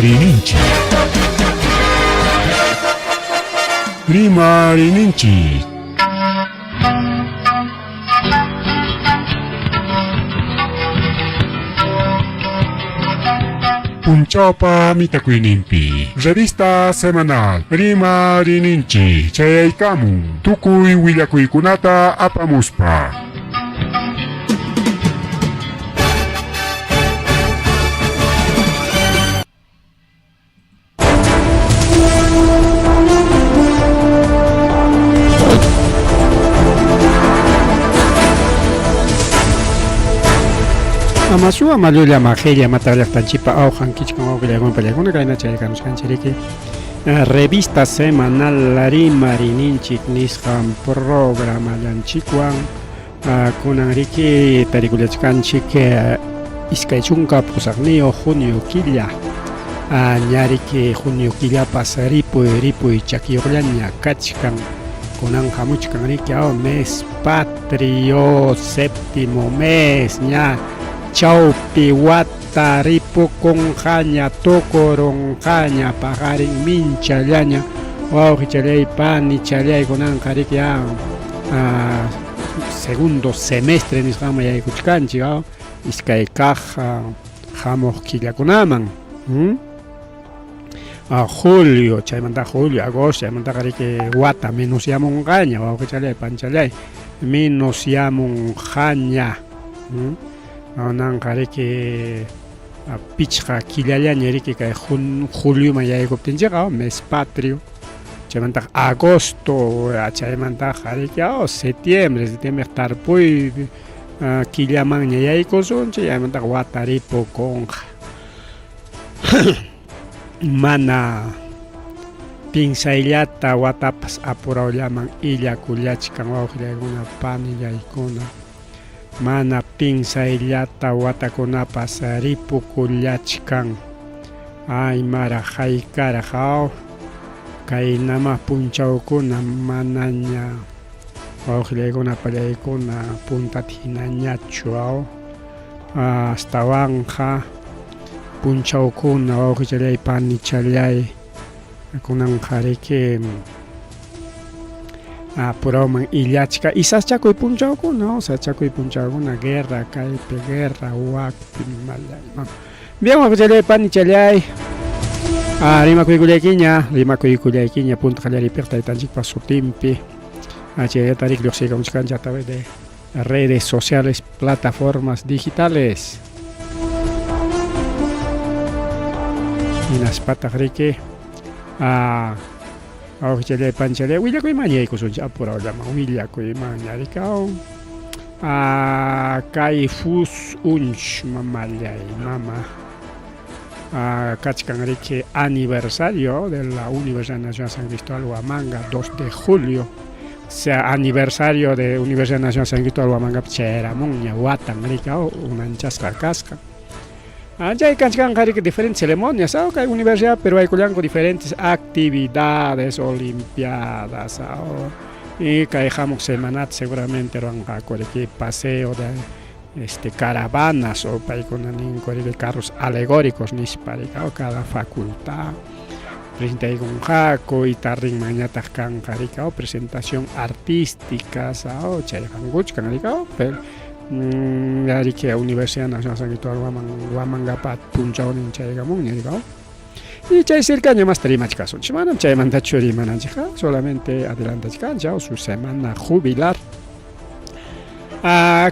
Rimarininchik. Rimarininchik. Punchawpa mitakuyninpi revista semanal Rimarininchik chayaykamun tukuy willakuykunata apamuspa. Amasua mallulla majella matallaqtanchipa awqan kichkan wawqillakuna pallakuna kayna chaykamusqanchiriki revista semanal Rimarininchik nisqan programallanchikwan kunan riki tarikullachkanchik 28 junio killa ñariki junio killapas ripuy ripuy chakiyuqllaña kachkan kunan hamuchkan riki aw mes patrio séptimo mes ña chawpi wata ripukunqaña tukurunqaña paqarin minchallaña wawqichallay panichallay kunanqa riki segundo semestre nisqanman yaykuchkanchik iskay kaq hamuq killakunaman julio chaymanta julio agosto chaymantaqa riki wata menosyamunqaña wawqichallay panchallay menosyamunqaña kunanqa riki pichqa killallaña riki kay julioman yaykuptinchikqa mes patrio chaymantaqa agosto chaymantaqa riki septiembre septiembre tarpuy killamanña yaykusunchik chaymantaqa wata ripukunqa mana pinsayllata watapas apurawllaman illakullachkan wawqillaykuna panillaykuna mana pinsayllata watakunapas ripukullachkan ay maraq haykaraq aw kaynama punchawkuna manaña wawqillaykuna pallaykuna puntata hinañachu aw astawanqa punchawkuna wawqichallay panichallay kunanqa riki apurawman illachka y saschakuy punchawkuna saschakuy punchawkuna guerra kaypi guerra wakpi mama bien wawqichallay panichallay rimakuykullaykiña rimakuykullaykiña punta qallariypiqa taytanchikpa sutinpi chayllata riki lluqsiykamuchkanchik a través de redes sociales, plataformas digitales. Hinaspataq riki wawqichallay panchallay willakuyman yaykusunchik apurawllaman willakuyman yarikaw kay fus unch mamallay mama kachkan riki aniversario de la Universidad Nacional San Cristóbal Huamanga 2 de julio sea aniversario de Universidad Nacional San Cristóbal Huamangapi chayaramunña watan riki unanchasqa kasqa chay kachkanqa riki diferentes ceremonias kay universidad pero aykullanku diferentes actividades olimpiadas y kay hamuq semanata seguramente ruwanqaku riki paseo de este caravanas o paykuna ninku riki carros alegóricos nispa riki cada facultad presentaykunqaku y tarrinmanñataq kanqa riki presentación artísticas chay hankuchkan riki pero riki Universidad Nacional San Cristóbal Huamangapa punchawnin chaykamunña riki y chay cercaña masta rimachkasunchik manam chaymantachu rimananchikqa solamente adelantachkanchik su semana jubilar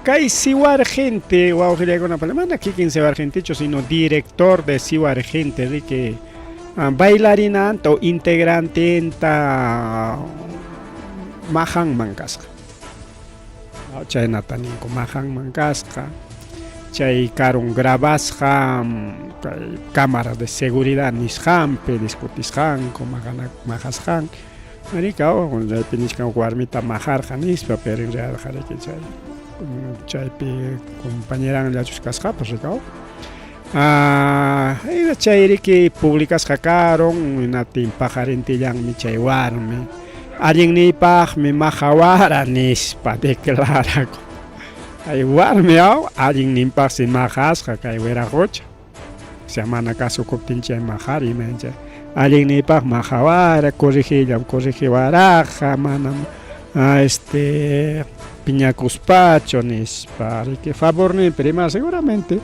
kay Siwar gente wawqillaykuna mana kikin Siwar gentechu sino director de Siwar gente riki bailarinanta o integrantenta majanman kasqa chaynata ninku majanman kasqa chay karun grabasqa kay cámaras de seguridad nisqanpi discutisqanku majasqan rika chaypi nichkan warmita majarqa nispa pero en realidad riki chay chaypi compañeranllachus kasqapas rika chay riki publicasqa karun hinaptin paqarintillanmi chay warmi allinniypaqmi majawara nispa declarakun kay warmi aw allinninpaqsi majasqa kay wiraqucha. Sea mana kasukuptin chay maqari imayna allinniypaq maqawara, corregillam corregiwaraqa, manam este piñakuspachu nispa, riki favorninpi rimar seguramente.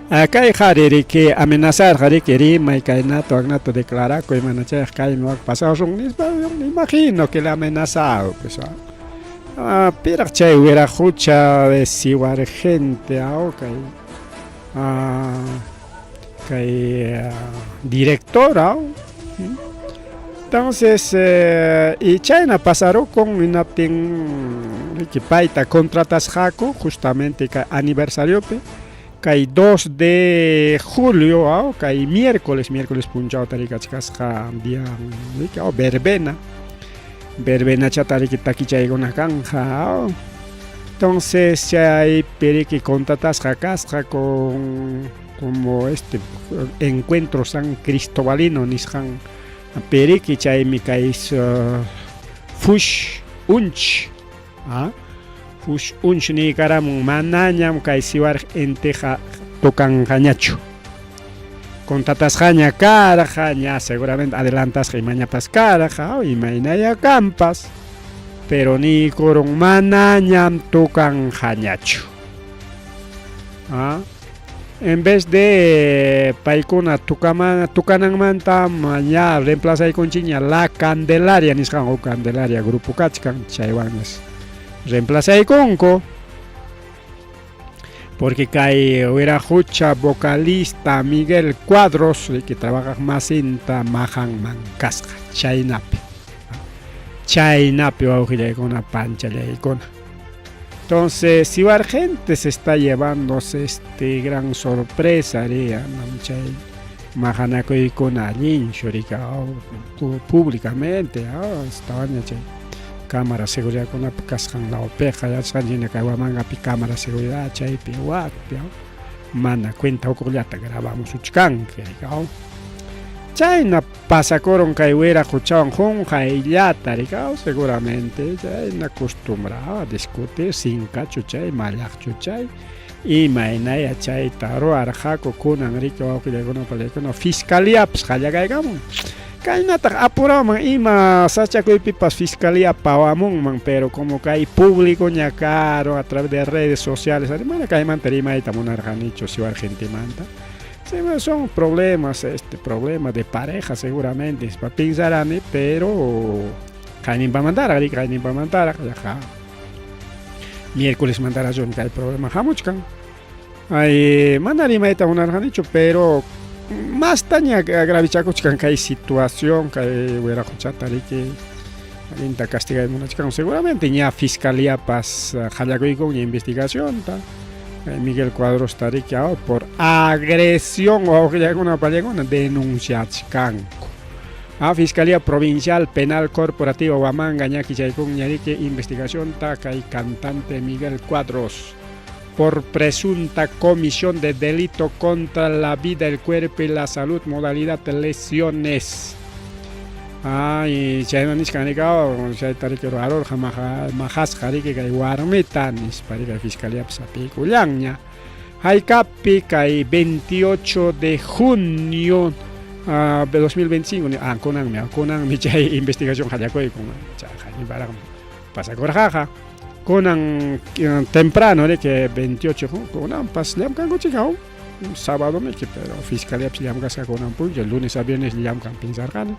Kay qhari riki amenazarqa riki rimay kaynata waknata declarakuy mana chayqa kaymi wak pasasun nispa, imagino que le amenazado pues. Piraq chay wiraqucha de Siwargente kay kay directora. Entonces y chayna pasarukun hinaptin riki payta contratasqaku justamente kay aniversariopi kay 2 de julio kay miércoles, miércoles punchawta rikachkasqa día riki verbena, verbenachata riki takichaykuna kanja. Entonces chaypi riki contratasqa kasqa con como este encuentro San Cristobalino nisqan periki chaymi kay fush unch fush unch niykaramun manañam kay Siwar enteja tokanqañachu. Contratasqaña karqa ña seguramente adelantasqa imañapas karqa imaynaya kampas, pero niykurun manañam tokanqañachu. En vez de paykuna tukananmanta ña reemplazaykunchikña La Candelaria nisqan o Candelaria grupo kachkan chaywanñas reemplazaykunku. Porque kay wiraqucha vocalista Miguel Cuadros que trabaja masinta majanman kasqa chaynapi. Chaynapi wawqillaykuna panchallaykuna. Entonces, Siwargente se está llevándose este gran sorpresa, chay maqanakuykuna allinchu rika públicamente estaban chay cámara seguridadkunapi kasqan lawpiqa yachasqanchik kay Huamangapi cámara seguridad chaypi wakpi mana cuenta ukullata grabamusuchkanki rika. Chayna pasakurun kay wiraquchawan qunqayllata rika seguramente chayna acostumbrado a discutir sinkachu chay mallaqchu chay imaynaya chayta ruwarqaku kunan riki wawqillaykuna palaykuna fiscaliapas qallakaykamun. Kaynataq apuraman ima sachakuypipas fiscalía pawamunman, pero como kay público ña caro a través de redes sociales, mana kaymanta rimayta munarqanichu Siwargentemanta. Sí, son problemas, problema de pareja seguramente, pa pensarani, pero kayninpa mandaraq, riki kayninpa mandaraq, yaqa miércoles mandarachun kay problema hamuchkan. Ay, mana rimayta munarqanichu, pero mastaña gravichakuchkan kay situación, kay wiraquchata riki allinta castigay munachkan, seguramente ña fiscalíapas qallakuykunña investigacionta. Miguel Cuadros riki por agresión wawqillaykuna pallaykuna denunciachkanku. A Fiscalía Provincial Penal Corporativa Huamanga ña kichaykunña riki investigacionta kay cantante Miguel Cuadros por presunta comisión de delito contra la vida, el cuerpo y la salud, modalidad lesiones. Ay, chayna nishkan rika chayta riki ruwarurqa maqasqa riki kay warmita nispa riki fiscalíapas hap'ikullanña. Haykapi kay 28 de junio de 2025 kunanmi kunanmi chay investigación qallakuykun chay qalliparaqmi pasakurqaqa. Kunan temprano riki 28 kunanpas llamkankuchik sábado miki, pero fiscalíapas llamkasqa kunan punchaw lunes a viernes llamkan pinsarqani.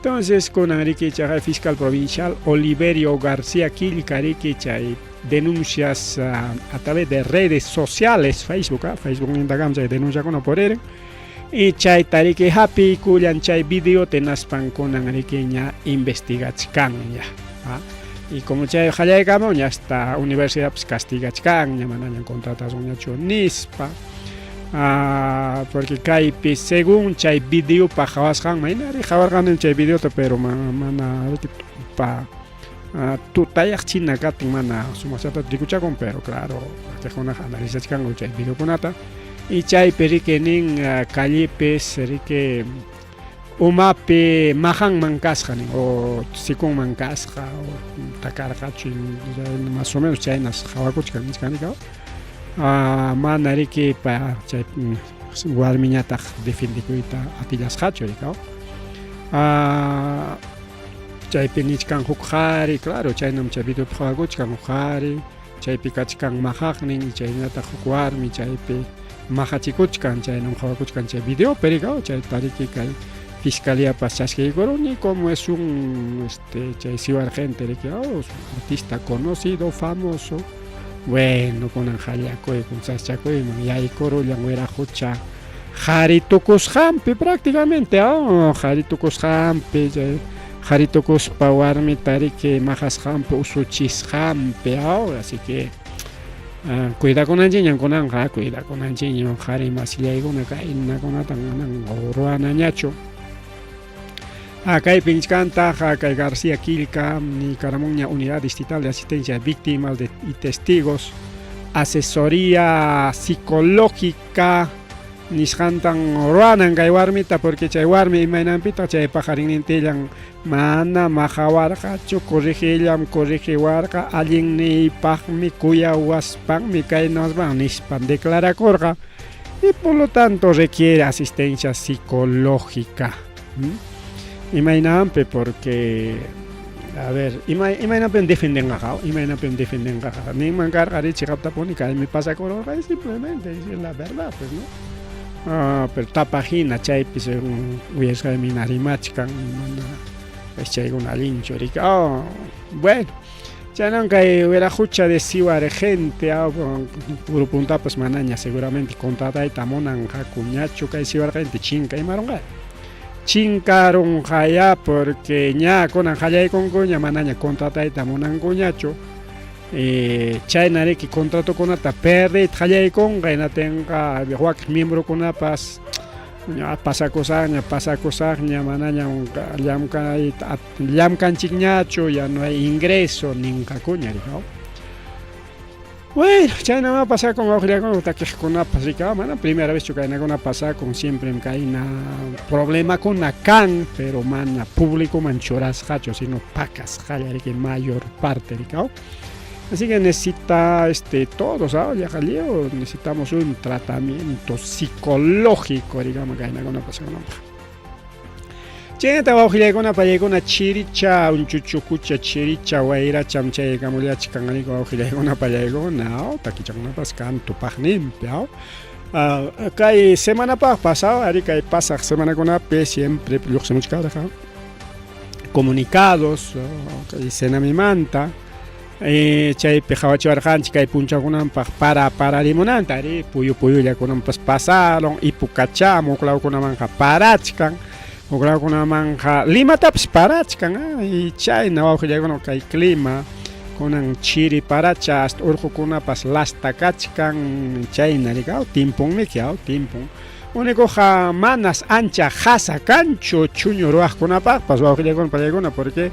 Entonces kunan riki chay fiscal provincial Oliverio García Quillca riki chay denuncias a través de redes sociales, Facebook, Facebook nintakam chay denunciakuna puririn y chayta riki hapiykullan chay videota hinaspan kunan riki ña investigachkanña. Y como chay qallaykamun ña hasta universidadpas castigachkanña manaña contratasunñachu nispa. Porque kaypi según chay videopa qhawasqanman hina qhawarqani chay videota, pero mana riki pa tutayaq china katin mana sumaqllata rikuchakun, pero claro wakiqkunaqa analizachkanku chay videokunata y chaypi riki nin callepis riki umapi maqanman kasqa nin o sikunman kasqa o takarqachu más o menos chaynas qhawakuchkan nichkan mana riki pa chay warmiñataq defendekuyta atillasqachu rikaw. Chaypi nichkan huk qhari, claro, chaynam chay videopi qhawakuchkan huk qhari, chaypi kachkan maqaqnin chaynataq huk warmi chaypi maqachikuchkan, chaynam qhawakuchkan chay videopi rikaw, chayta riki kay fiscaliapas chaskiykuruni como es un este chay siwar gente riki, oh, artista conocido, famoso. Bueno, kunan qallakuykum saschakuyman yaykurullan wiraqucha qhari tukusqanpi prácticamente, oh, qhari tukusqanpi chay qhari tukuspa warmita riki maqasqanpi usuchisqanpi, oh, así que cuidakunanchikñam kunanqa, cuidakunanchikñam qhari masillaykuna kaynakunatan manan ruwanañachu. Kaypi nichkantaq kay García Quilca niykaramunña Unidad Distrital de Asistencia a Víctimas y Testigos, asesoría psicológica nisqantan ruwanan kay warmita, porque chay warmi imaynanpitaq chay paqarinnintillan mana maqawarqachu, corregillam corregiwarqa, allinniypaqmi kuyawaspanmi kaynaspan nispan declarakurqa, y por lo tanto requiere asistencia psicológica. Imaynanpi, porque a ver, imaynanpim defendenqaqa, imaynanpim defendenqaqa, ninman karqa ari chiqaptapuni kaymi pasakururqa y simplemente decir la verdad, pues, ¿no? Pero tapaq hina chaypi según uyasqaymi hina rimachkan, mana chaykuna allinchu riki. Oh, bueno, chaynan kay wiraqucha de Siwar gente, grupuntapas manaña seguramente contratayta munanqakuñachu kay Siwar gente, chinkaymarunqa. Chinkarunqaya porque ña kunan qallaykunkuña manaña contratayta munankuñachu. Chayna riki contratokunata perdiyta qallaykunqa, hinatinqa wakin miembrokunapas ña pasakusaqña, pasakusaqña, manaña llamkayta llamkanchikñachu, ya no hay ingreso ninqakuña rikaw. Bueno, chaynama pasakun wawqillakuna takiqkunapas rikaw, mana primera vez chu kaynakuna pasakun, siempre kayna problemakuna kan, pero mana públicoman churasqachu, sino pakasqalla riki mayor parte rikaw. Así que necesita todos, ¿ah? Necesitamos un tratamiento psicológico, digamos, kaynakuna pasakunapaq. Chaynata wawqillaykuna pallaykuna chiricha unchuchukucha chiricha wayracham chaykamullachkan riki wawqillaykuna pallaykuna, takichakunapas kan tupaqninpi, kay semanapaq pasado, ari kay pasaq semanakunapi siempre lluqsimuchkarqa comunicados kay Senamimanta, chaypi qawachiwarqanchik kay punchawkunanpaq para pararimunanta, ari puyu puyullakunanpas pasaron, ipukachamun huklawkunamanqa parachkan, huklawkunamanqa Limatapas parachkan, y chayna wawqillaykuna kay clima kunan chiri paracha hasta urqukunapas lasta kachkan, chayna rikaw timpunmiki, timpun. Únicoqa manas ancha qasa kanchu chuñu ruwaqkunapaqpas wawqillaykuna pallaykuna, porque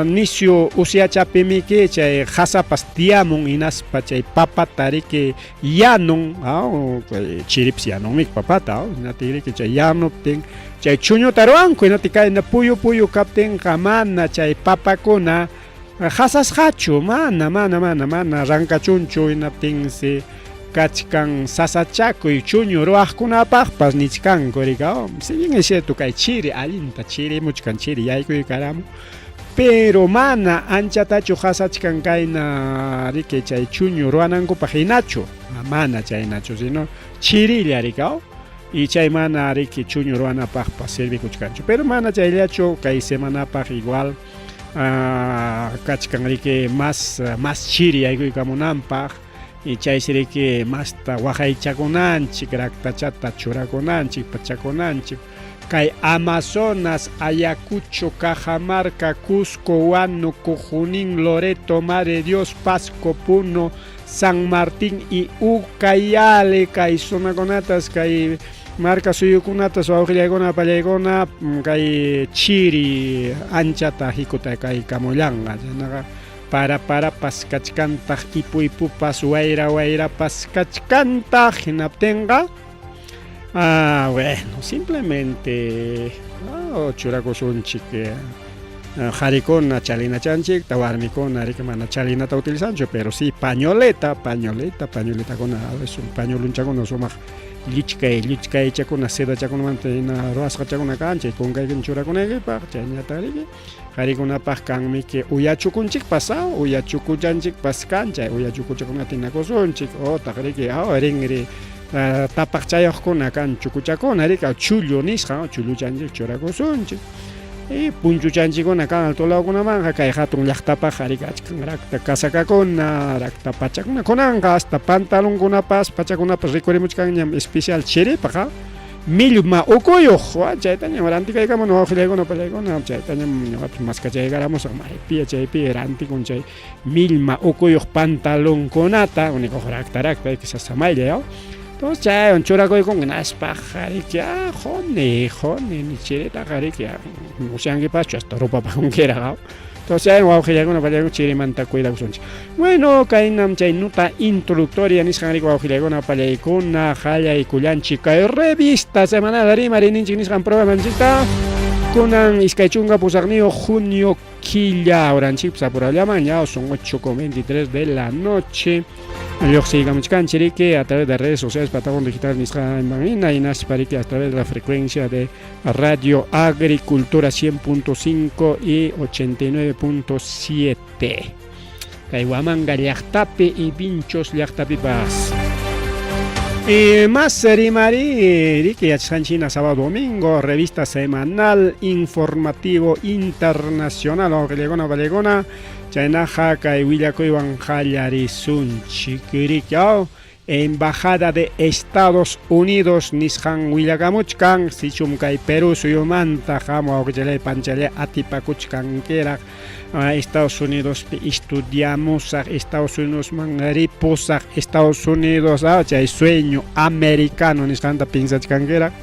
nisyu usyachapimiki chay qasapas tiyamun hinaspa chay papata riki yanun, chiripas yanunmiki papata, hinaptin riki chay yanuptin chay chuñuta ruwanku, hinaptin kayna puyu puyu kaptinqa mana chay papakuna qasasqachu, mana mana mana mana rankachunchu, hinaptinsi kachkan sasachakuy chuñu ruwaqkunapaqpas nichkanku rikaw. Si bien es cierto kay chiri allinta chirimuchkan, chiri yaykuykaramun, pero mana anchatachu qasachkan kayna riki chay chuñu ruwanankupaq hinachu, mana chaynachu, sino chirilla rikaw, y chay mana riki chuñu ruwanapaqpas servikuchkanchu. Pero mana chayllachu, kay semanapaq igual kachkan riki más más chiri yaykuykamunanpaq, y chaysi riki masta waqaychakunanchik, raktachata churakunanchik, pachakunanchik. Kay Amazonas, Ayacucho, Cajamarca, Cusco, Huánuco, Junín, Loreto, Madre Dios, Pasco, Puno, San Martín y Ucayali, kay zonakunatas, kay marka suyukunatas wawqillaykuna pallaykuna kay chiri anchata hikuta kay kamullanqa, chaynaqa para parapas kachkantaq, ipu ipupas, wayra wayrapas kachkantaq, hinaptinqa bueno, simplemente churakusunchik. Qarikuna chalinachanchikta, warmikuna riki mana chalinata utilizanchu, pero sí pañoleta, pañoleta, pañoletakuna, a veces pañolunchakuna sumaq lluchkay, lluchkaychakuna, sedachakunamanta hina ruwasqachakuna kan, chay kunkaykuna churakunaykipaq, chayñataq riki qarikunapaq kanmiki uyachukunchikpas, uyachukuchanchikpas kan, chay uyachukuchakunata hinakusunchik, otaq riki rinri tapaqchayuqkuna kan chukuchakuna riki, chullu nisqa, chulluchanchik churakusunchik. Y punchuchanchikuna kan alto lawkunamanqa kay hatun llaqtapaq riki achkan rakta casacakuna, rakta pachakuna, kunanqa hasta pantalonkunapas pachakunapas rikurimuchkanñam especial chiripaq millma ukuyuq, chaytañam rantikaykamun wawqillaykuna pallaykuna, chaytañam ñuqapas maskachaykaramusaq maypiya chaypi rantikun chay millma ukuyuq pantalonkunata, unikuq rakta rakta sasamaylla yaw. Entonces chaywan churakuykunki hinaspaqa riki quni quni chiritaqa riki musyankipaschu hasta rupapakunkiraq. Entonces chay wawqillaykuna pallaykuna chirimanta cuidakusunchik. Bueno, kaynam chay nota introductoria nisqan riki wawqillaykuna pallaykuna qallaykullanchik kay revista semanal Rimariyninchik nisqan programanchikta kunan 28 junio killa horanchikpas apurallaman ya son 8:23 de la noche. Lluqsiykamuchkanchik riki a través de redes sociales Patagón Digital nisqaman hina hinaspa riki a través de la frecuencia de Radio Agricultura 100.5 y 89.7. Kay Huamanga llaqtapi y Vinchos llaqtapipas. Y más rimari, riki yachasqanchik hina sábado domingo, revista semanal informativo internacional, wawqillaykuna pallaykuna, chaynaqa kay willakuywan qallarisunchik riki, Embajada de Estados Unidos nisqan willakamuchkan, sichum kay Perú suyumanta hamu wawqichalay panchalay atipakuchkankiraq Estados Unidospi estudiamusaq, Estados Unidosman ripusaq, Estados Unidos chay sueño americano nisqanta piensachkankiraq.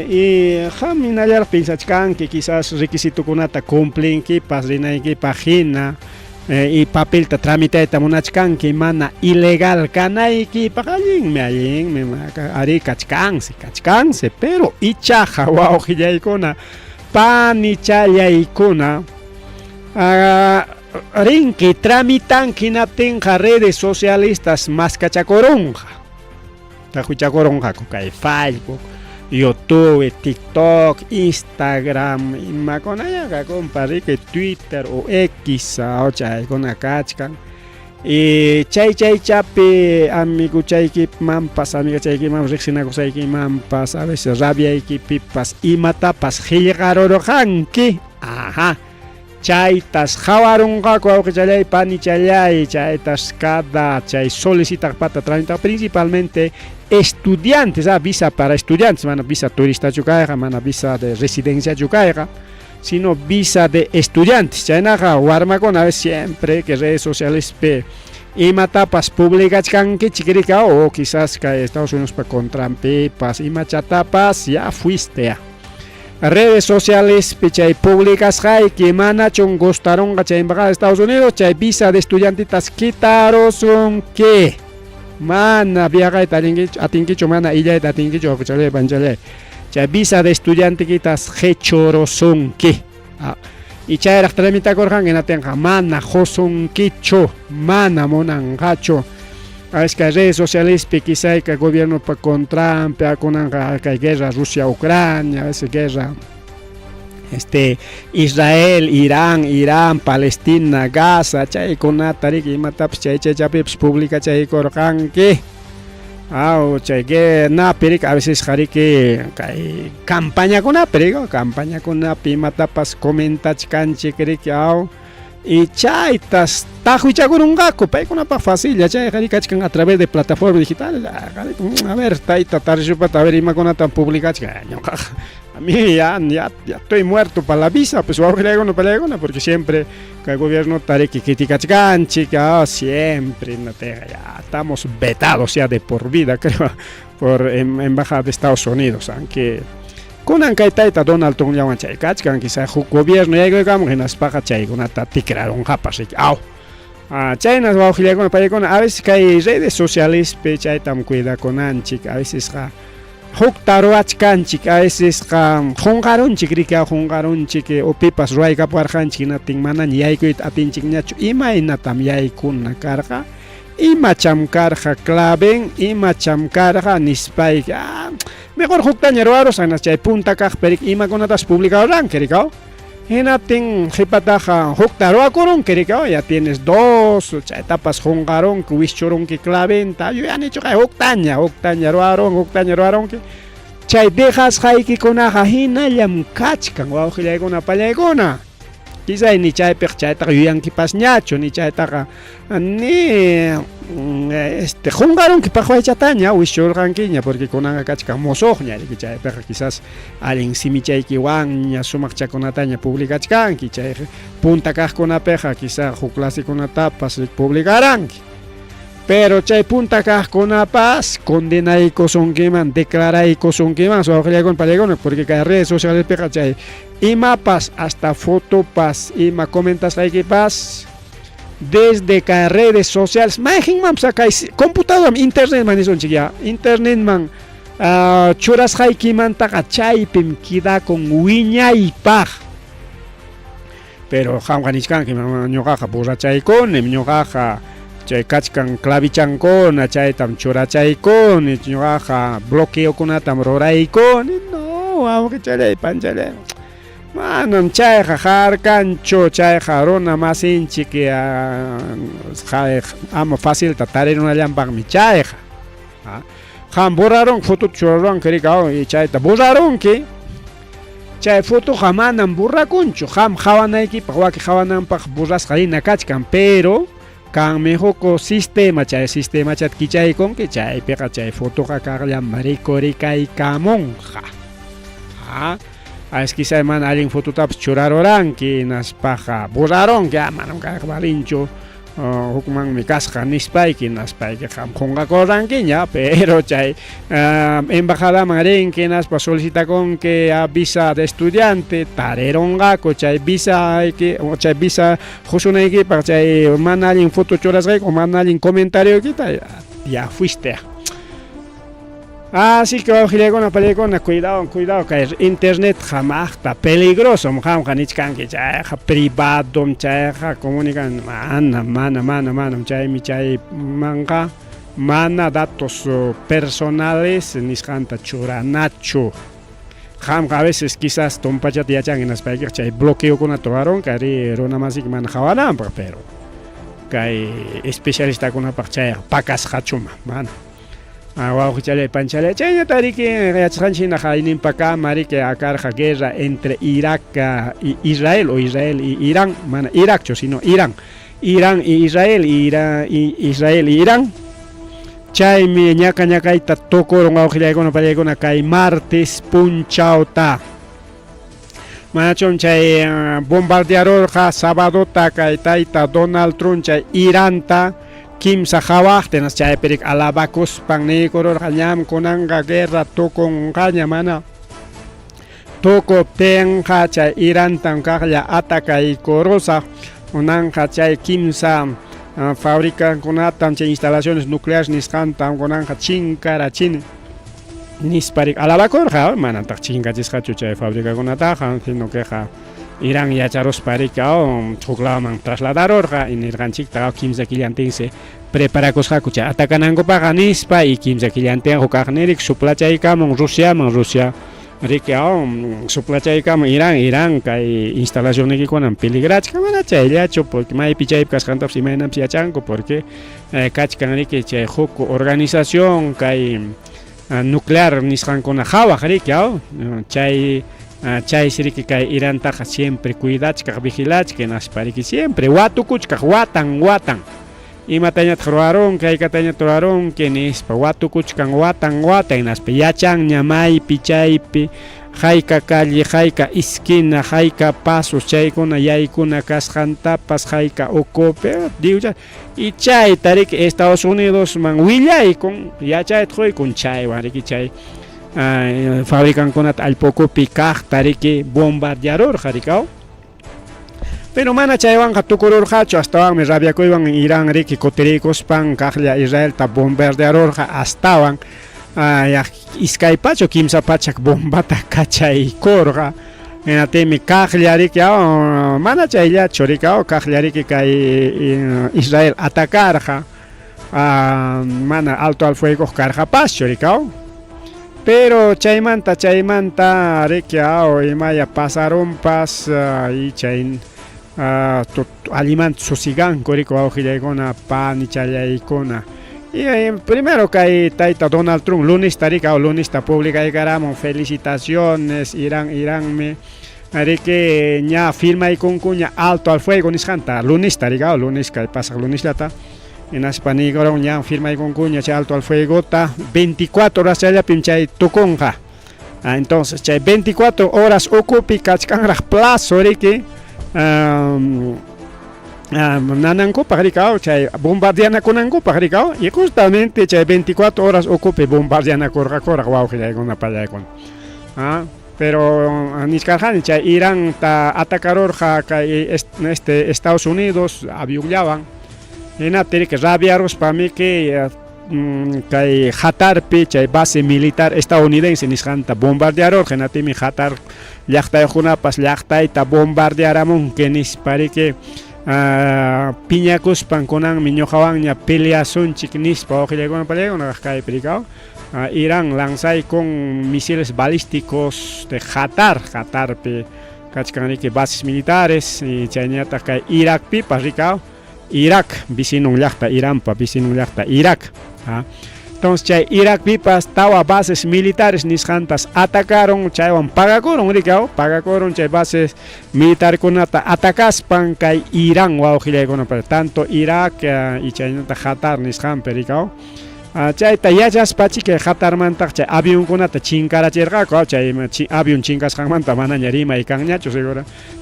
Y qam hinallaraq piensachkanki quizás requisitokunata cumplinkipas rinaykipaq hina y papelta tramitayta munachkanki mana ilegal kanaykipaq, allinmi, allinmi, arí kachkansi, kachkansi, pero ichaqa wawqillaykuna, panichallaykuna, rinki tramitanki hinaptinqa redes socialistas maskachakurunqa, taqwichakurunqaku kay Facebook, YouTube, TikTok, Instagram, imakunañaqa compa riki Twitter o X chaykuna kachkan. Y chay chaychapi amiguchaykimanpas, amigachaykimanpas, riqsinakusaykimanpas, a veces rabiaykipipas imatapas qillqarurqanki, ajá, chaytas qhawarunqaku wawqichalay, panichalay, chaytas cada chay solicitaqpata tramitaq principalmente estudiantes, visa para estudiantes, mana visa turistachu kayqa, mana visa de residenciachu kayqa, sino visa de estudiantes. Chaynaqa warmakuna siempre que redes sociales pe imatapas publicachkankichik riki, o quizás kay Estados Unidos pa contranpipas imachatapas, ya fuiste ya. Redes sociales pi chay publicasqayki manachun gustarunqa chay embajada de Estados Unidos, chay visa de estudiantitas kitarusunki. Mana viajayta atinkichu, mana illayta atinkichu, wawqichalay, panchalay. Chay visa de estudiantikitas qichurusunki. Y chayraq tramitakurqanki hinaptinqa mana qusunkichu, mana munanqachu. Es que redes sociales pi quizá gobierno pa contranpi, kunanqa kay guerra Rusia-Ucrania, a veces guerra Israel, Irán, Irán, Palestina, Gaza, chaykunata riki imatapas chay chaychapipas publicachaykurqanki. Aw, chay que napi riki a veces riki kay campañakunapi riki, campañakunapi imatapas comentachkanchik riki, aw, y chaytas taqwichakurunqaku, paykunapaq facilla chayqa riki kachkan a través de plataforma digital. A ver, tayta tarishupata, a ver imakunatan publicachkan, ñuqaqa a mí ya, ya, ya estoy muerto para la visa, pues wawqillaykuna pallaykuna, porque siempre kay gobierno riki criticachkanchik, siempre nateqa ya estamos vetados ya de por vida, creo, por embajada de Estados Unidos, aunque kunan kay tayta Donald Trump llawan chay kachkan, quizá huk gobierno yaykuykamun hinaspaqa chaykunata tikrarunqapas riki, aw. Chaynas wawqillaykuna pallaykuna, a veces kay redes sociales pi chaytam cuidakunanchik, a veces qa Hukta ruwachkanchik, a vecesqa qunqarunchik riki, qunqarunchik o pipas ruwaykapuwarqanchik hinaptin manaña yaykuyta atinchikñachu. Imaynatam yaykuna karqa? Imacham karqa claven? Imacham karqa? Nispayki, ah, mejor huktaña ruwarusaq, hinas chay punta kaqpi riki imakunatas publicaruranki riki, Hinaptin qhipataqa hukta ruwakurunki riki, ya tienes dos, chaytapas qunqarunki, wischurunki claventa, yuyanichu kay huktaña, huktaña ruwarunki, huktaña ruwarunki. Chay dejasqaykikunaqa hinallam kachkan, wawqillaykuna, pallaykuna. Quizá ni chaypiqa chaytaqa yuyankipasñachu, ni chaytaqa ni este qunqarunki paqwaychataña, wischurqankiña, porque kunanqa kachkan musuqña, riki chaypiqa quizás allin simichaykiwanña sumaqchakunataña publicachkanki, chay punta kaqkunapiqa quizá huk clasekunatapas publicaranki. Pero chay punta kaqkunapas condenaykusunkiman, declaraykusunkiman, wawqillaykuna, pallaykuna, porque kay redes socialespiqa chay imapas, hasta fotopas, ima comentasqaykipas, desde kay redes sociales, mayqinmanpas kay computadoraman, internetman nisunchik ya, internetman churasqaykimantaqa chaypim quedakun wiñaypaq. Pero qamqa nichkanki, ñuqaqa borrachaykunim, ñuqaqa chay kachkan clavichankuna, chaytam churachaykuni, ñuqaqa bloqueokunatam ruraykuni. No, wawqichalay, panchalay. Manam chayqa harkanchu, chayqa runa masinchik ama facilta tarirunallanpaqmi chayqa. Qam borrarunki, fotota churarunki riki, chayta borrarunki. Chay fotoqa manam borrakunchu, qam qhawanaykipaq, waki qhawananpaq borrasqa hina kachkan, pero kanmi huk sistema, chay sistemachata kichaykunki, chaypiqa chay fotoqa kaqllam rikurikaykamunqa. Es quizá mana allin fototapas churaruranki, hinaspaqa borrarunki, manam kayqa valinchu, hukmanmi kasqa nispayki, hinaspayki qam qunqakurqankiña, pero chay embajadaman rinki, hinaspa solicitakunki visa de estudiante, tarirunqaku chay visa chay visa qusunaykipaq chay mana allin foto churasqayki o mana allin comentarioykita, ya fuiste. Así que wawqillaykuna, pallaykuna, cuidado, cuidado, kay internet hamaqta peligrosom, qamqa nichkanki chayqa privadom, chayqa comunican, mana, mana, mana, manam, chaymi chaymanqa mana datos personales nisqanta churanachu. Qamqa a veces quizás tumpachata yachanki hinaspaykiqa chay bloqueokunata ruwarunki ari runa masiyki mana qawananpaq, pero kay especialistakunapaq chayqa pakasqachuma, mana. Wawqichalay, panchalay, chaynata riki yachasqanchik hina hayninpakama riki karqa guerra entre Irak y Israel o Israel y Irán, mana Irakchu sino Irán, Irán y Israel, Irán y Israel y Irán. Chaymi ñaka ñakayta tukurun wawqillaykuna, pallaykuna kay martes punchawta. Manachum chay bombardearurqa sabadota kay tayta Donald Trump chay Iranta kimsa hawaqta, hinaspa chaypi riki alabakuspan niykururqa ñam kunanqa guerra tukunqaña, mana tukuptinqa chay Irantam kaqlla atacaykurusaq, kunanqa chay kimsa fabricakunatam chay instalaciones nucleares nisqantam kunanqa chinkarachini nispa riki alabakurqa, manataq chinkachisqachu chay fabricakunataqa, sino queqa Irán yacharuspa riki huklawman trasladarurqa y nirqanchikta kimsa killantinsi preparakusqaku chay atacanankupaqqa nispa, y kimsa killantin hukaqnirik suplachaykamun Rusiaman, Rusia riki suplachaykamun Irán, Irán kay instalacionniykikunan peligrachkan, mana chayllachu porque maypi chaypi kasqantapas imaynanpas yachanku, porque kachkan riki chay huk organización kay nuclear nisqankuna qhawaq riki, chay chaysi riki kay Irantaqa siempre cuidachkaq, vigilachkaq, hinaspa riki siempre watukuchkaq watan watan, imatañataq ruwarunki, haykatañataq ruwarunki nispa watukuchkan watan watan, hinaspa yachanña maypi chaypi hayka calle, hayka esquina, hayka pasos chaykuna yaykuna kasqantapas, hayka ukupi, diwcha, y chayta riki Estados Unidosman willaykun, yachayta quykun, chaywan riki chay fabricankunata allpa ukupi kaqta riki bombardearurqa riki. Pero mana chaywanqa tukururqachu, astawanmi rabiakuywan Irán riki kutiriykuspan kaqlla Israelta bombardearurqa astawan. 200 300 bombata kachaykurqa. Hinaptinmi kaqlla riki mana chayllachu riki kaqlla riki kay Israel atacarqa, mana alto al fuego karqapaschu riki. Pero chaymanta chaymanta riki imaya pasarunpas y chay allimanta susiganku riki wawqillaykuna panichallaykuna. Y primero kay tayta Donald Trump lunista riki lunista publicaykaramun felicitaciones Irán, Iranmi riki ña firmaykunkuña alto al fuego nisqanta lunista riki lunis kay pasaq lunisllata hinaspa niykurun ña firmaykunkuña chay alto al fuegota 24 horas chayllapim chay tukunqa. Entonces chay 24 horas ukupi kachkanraq plazo riki nanankupaq riki chay bombardeanakunankupaq riki y justamente chay 24 horas ukupi bombardeanakurqakuraq wawqillaykuna pallaykuna. Pero nichkarqani chay Iranta atacarurqa kay Estados Unidos avionllawan, hinaptin riki rabiaruspamiki kay Qatarpi chay base militar estadounidense nisqanta bombardearurqa, hinaptinmi Qatar llaqtayuqkunapas llaqtayta bombardearamunki nispa riki piñakuspan kunanmi ñuqawanña peleasunchik nispa wawqillaykuna pallaykuna kaypi riki. Irán lanzaykun misiles balísticos de Qatar, Qatarpi kachkan riki bases militares y chayñataq kay Irakpipas riki, Irak vecinon llaqta, Iranpa vecinon llaqta Irak. Entonces chay Irakpipas tawa bases militares nisqantas atacaron, chaywan pagakurun riki, pagakurun chay bases militarkunata atakaspan kay Irán wawqillaykuna, tanto Irak y chaynataq Qatar nisqanpi riki. Chayta yachaspachik kay Qatarmantaq chay avionkunata chinkarachirqaku, chay avión chinkasqanmanta manaña rimay kanñachu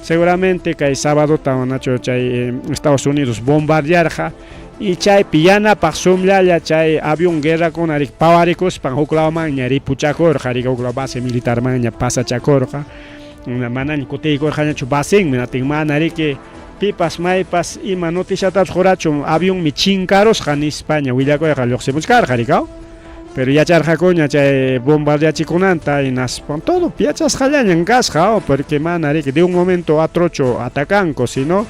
seguramente kay sabadota manachu chay Estados Unidos bombardearqa y chaypi yanapaq sumllalla chay avión guerrakuna riki pawarikuspan huk lawmanña ripuchakurqa riki, huk law base militarmanña pasachakurqa, manaña kutiykurqañachu basenmi, natin mana riki pipas maypas ima noticiatapas qurachu avionmi chinkarusqa nispaña willakuyqa lluqsimuchkarqa riki. Pero yacharqakuña chay bombardeachikunanta hinaspa todo yachasqallañan kasqa, porque mana riki de un momento a otrochu atacanku, sino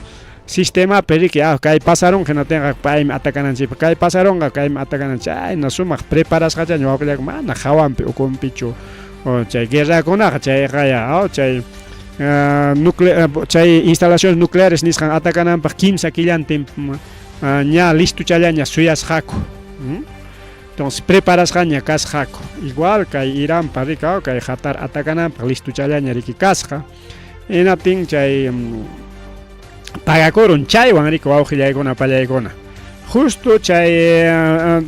sistemapi riki kay pasarunqa hinatinqa paymi atacananchikpaq, kay pasarunqa kaymi atacananchik, chayna sumaq preparasqachaña wawqillaykuna, mana hawanpi ukunpichu chay guerrakunaqa chayqa ya chay chay instalaciones nucleares nisqan atacananpaq 3 killantin ña listochallaña suyasqaku. Entonces preparasqaña kasqaku, igual kay Iranpa riki kay Qatar atacananpaq listochallaña riki kasqa, hinaptin chay pagakurun chaywan riki wawqillaykuna pallaykuna. Justo chay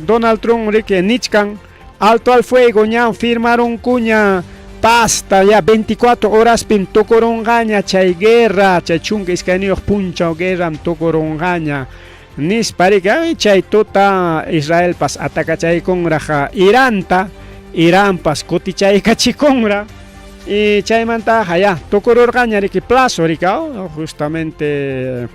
Donald Trump riki nichkan alto al fuego ña firmarunkuña pasta ya 24 horaspim tukurunqaña chay guerra, chay 12 punchaw guerram tukurunqaña nispa riki, chay tuta Israelpas atacachaykunraq Iranta, Iranpas kutichaykachikunra y chaymantaqa ya tukururqaña riki plazo riki, justamente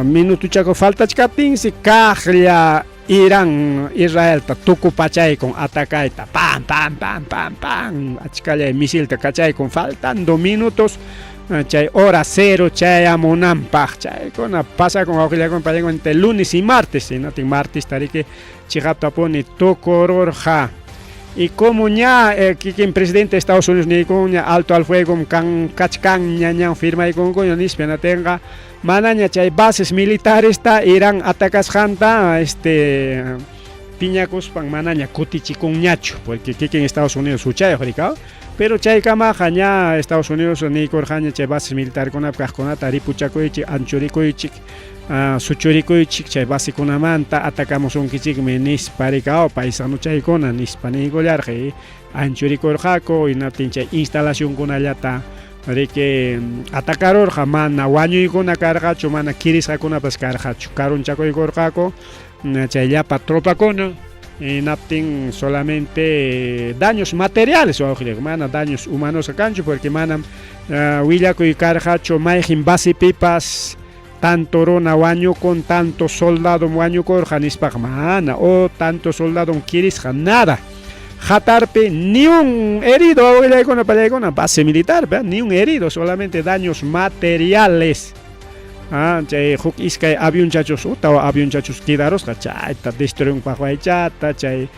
minutuchaku faltachkaptinsi kaqlla Irán Israelta tukupachaykun atacayta, pam pam pam pam pam, achkallay misilta kachaykun faltando minutos chay hora cero chayamunanpaq, chaykuna pasakun wawqillaykuna pallaykuna entre lunes y martes, hinatin martesta riki chiqaptapuni tukururqa. Y como ña kikin presidente de Estados Unidos niykunña alto al fuego kan kachkanña ñan firmaykunkuña nispa, hinatinqa manaña chay bases militaresta Irán atacasqanta piñakuspan manaña kutichikunñachu, porque kikin Estados Unidos huchayuq riki, pero chaykamaqa ña Estados Unidos niykurqaña chay bases militarkunapi kaqkunata ripuchakuychik, anchurikuychik, suchurikuychik chay basekunamanta atakamusunkichikmi nispa riki, paisanuchaykuna nispa niykullarqa, anchurikurqaku, hinaptin chay instalacionkunallata riki atacarurqa, mana wañuykuna karqachu, mana kirisqakunapas karqachu, karunchakuykurqaku chay llapa tropakuna, hinaptin solamente daños materiales wawqillaykuna, mana daños humanos kanchu, porque manam willakuy karqachu mayqin basepipas Tanto runa wañukun, tanto soldadom wañukurqa nispaqa mana, o tanto soldadom kirisqa, nada. Qatarpi ni un herido, abuelaykuna, pallaykuna, base militar, ni un herido, solamente daños materiales. Ah, chay huk iskay avionchachus o tawa avionchachus quedarusqa chayta destruinpaq waychata chay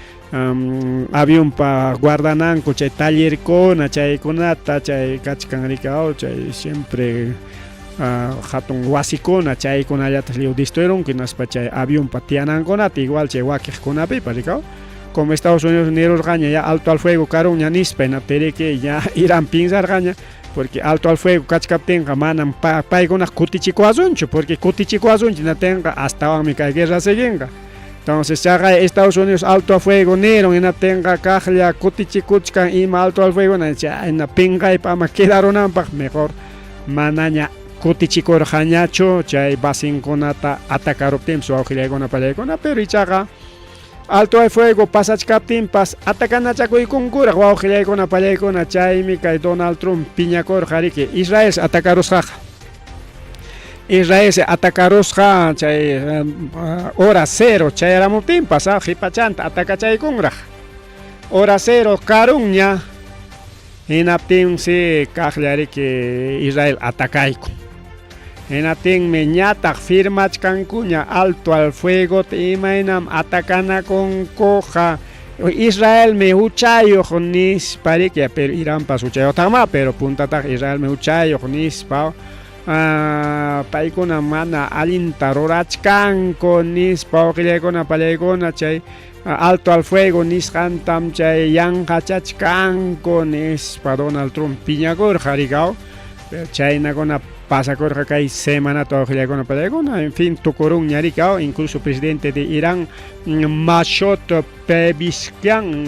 avionpa guardananku chay tallerkuna chaykunata chay kachkan rikao chay siempre hatun wasikuna chaykunallata lliw destruirunku hinaspa chay avionpa tiyanankunata igual chay wakiqkunapipas rikao como Estados Unidos nirurqaña ya alto al fuego karunña nispa hinaptinriki ya Irán piensarqaña porque alto al fuego kachkaptinqa manam paykunaq kutichikuwasunchu porque kutichikuwasunchik hinaptinqa astawanmi kay guerra siguinqa. Entonces chaqay Estados Unidos alto a fuego nirun hinaptinqa kaqlla kutichikuchkan ima alto al fuego chayna pinqaypa ama quedarunanpaq mejor manaña kutichikurqañachu chay basinkunata atacaruptinpas wawqillaykuna pallaykuna pero ichaqa alto al fuego pasachkaptinpas atakanachakuykunkuraq wawqillaykuna pallaykuna chaymi kay Donald Trump piñakurqa riki Israel atacarusqaqa Israel se atacarusqa chay hora cero chayaramuptinpas qhipachanta atacachaykunraq hora cero karunña hinaptinsi kaqlla riki Israel atacaykun hinaptinmi ñataq firmachkankuña alto al fuego imaynam atacanakunkuqa Israelmi huchayuq nispa riki pero Iranpas huchayuqtaqma pero puntataq Israelmi huchayuq nispa paykuna mana allinta rurachkanku nispa wawqillaykuna pallaykuna chay alto al fuego nisqantam chay yanqachachkanku nispa Donald Trump piñakurqa rikaw chaynakuna pasakurqa kay semanata wawqillaykuna pallaykuna en fin tukurunña rikaw incluso presidente de Irán Masoud Pezeshkian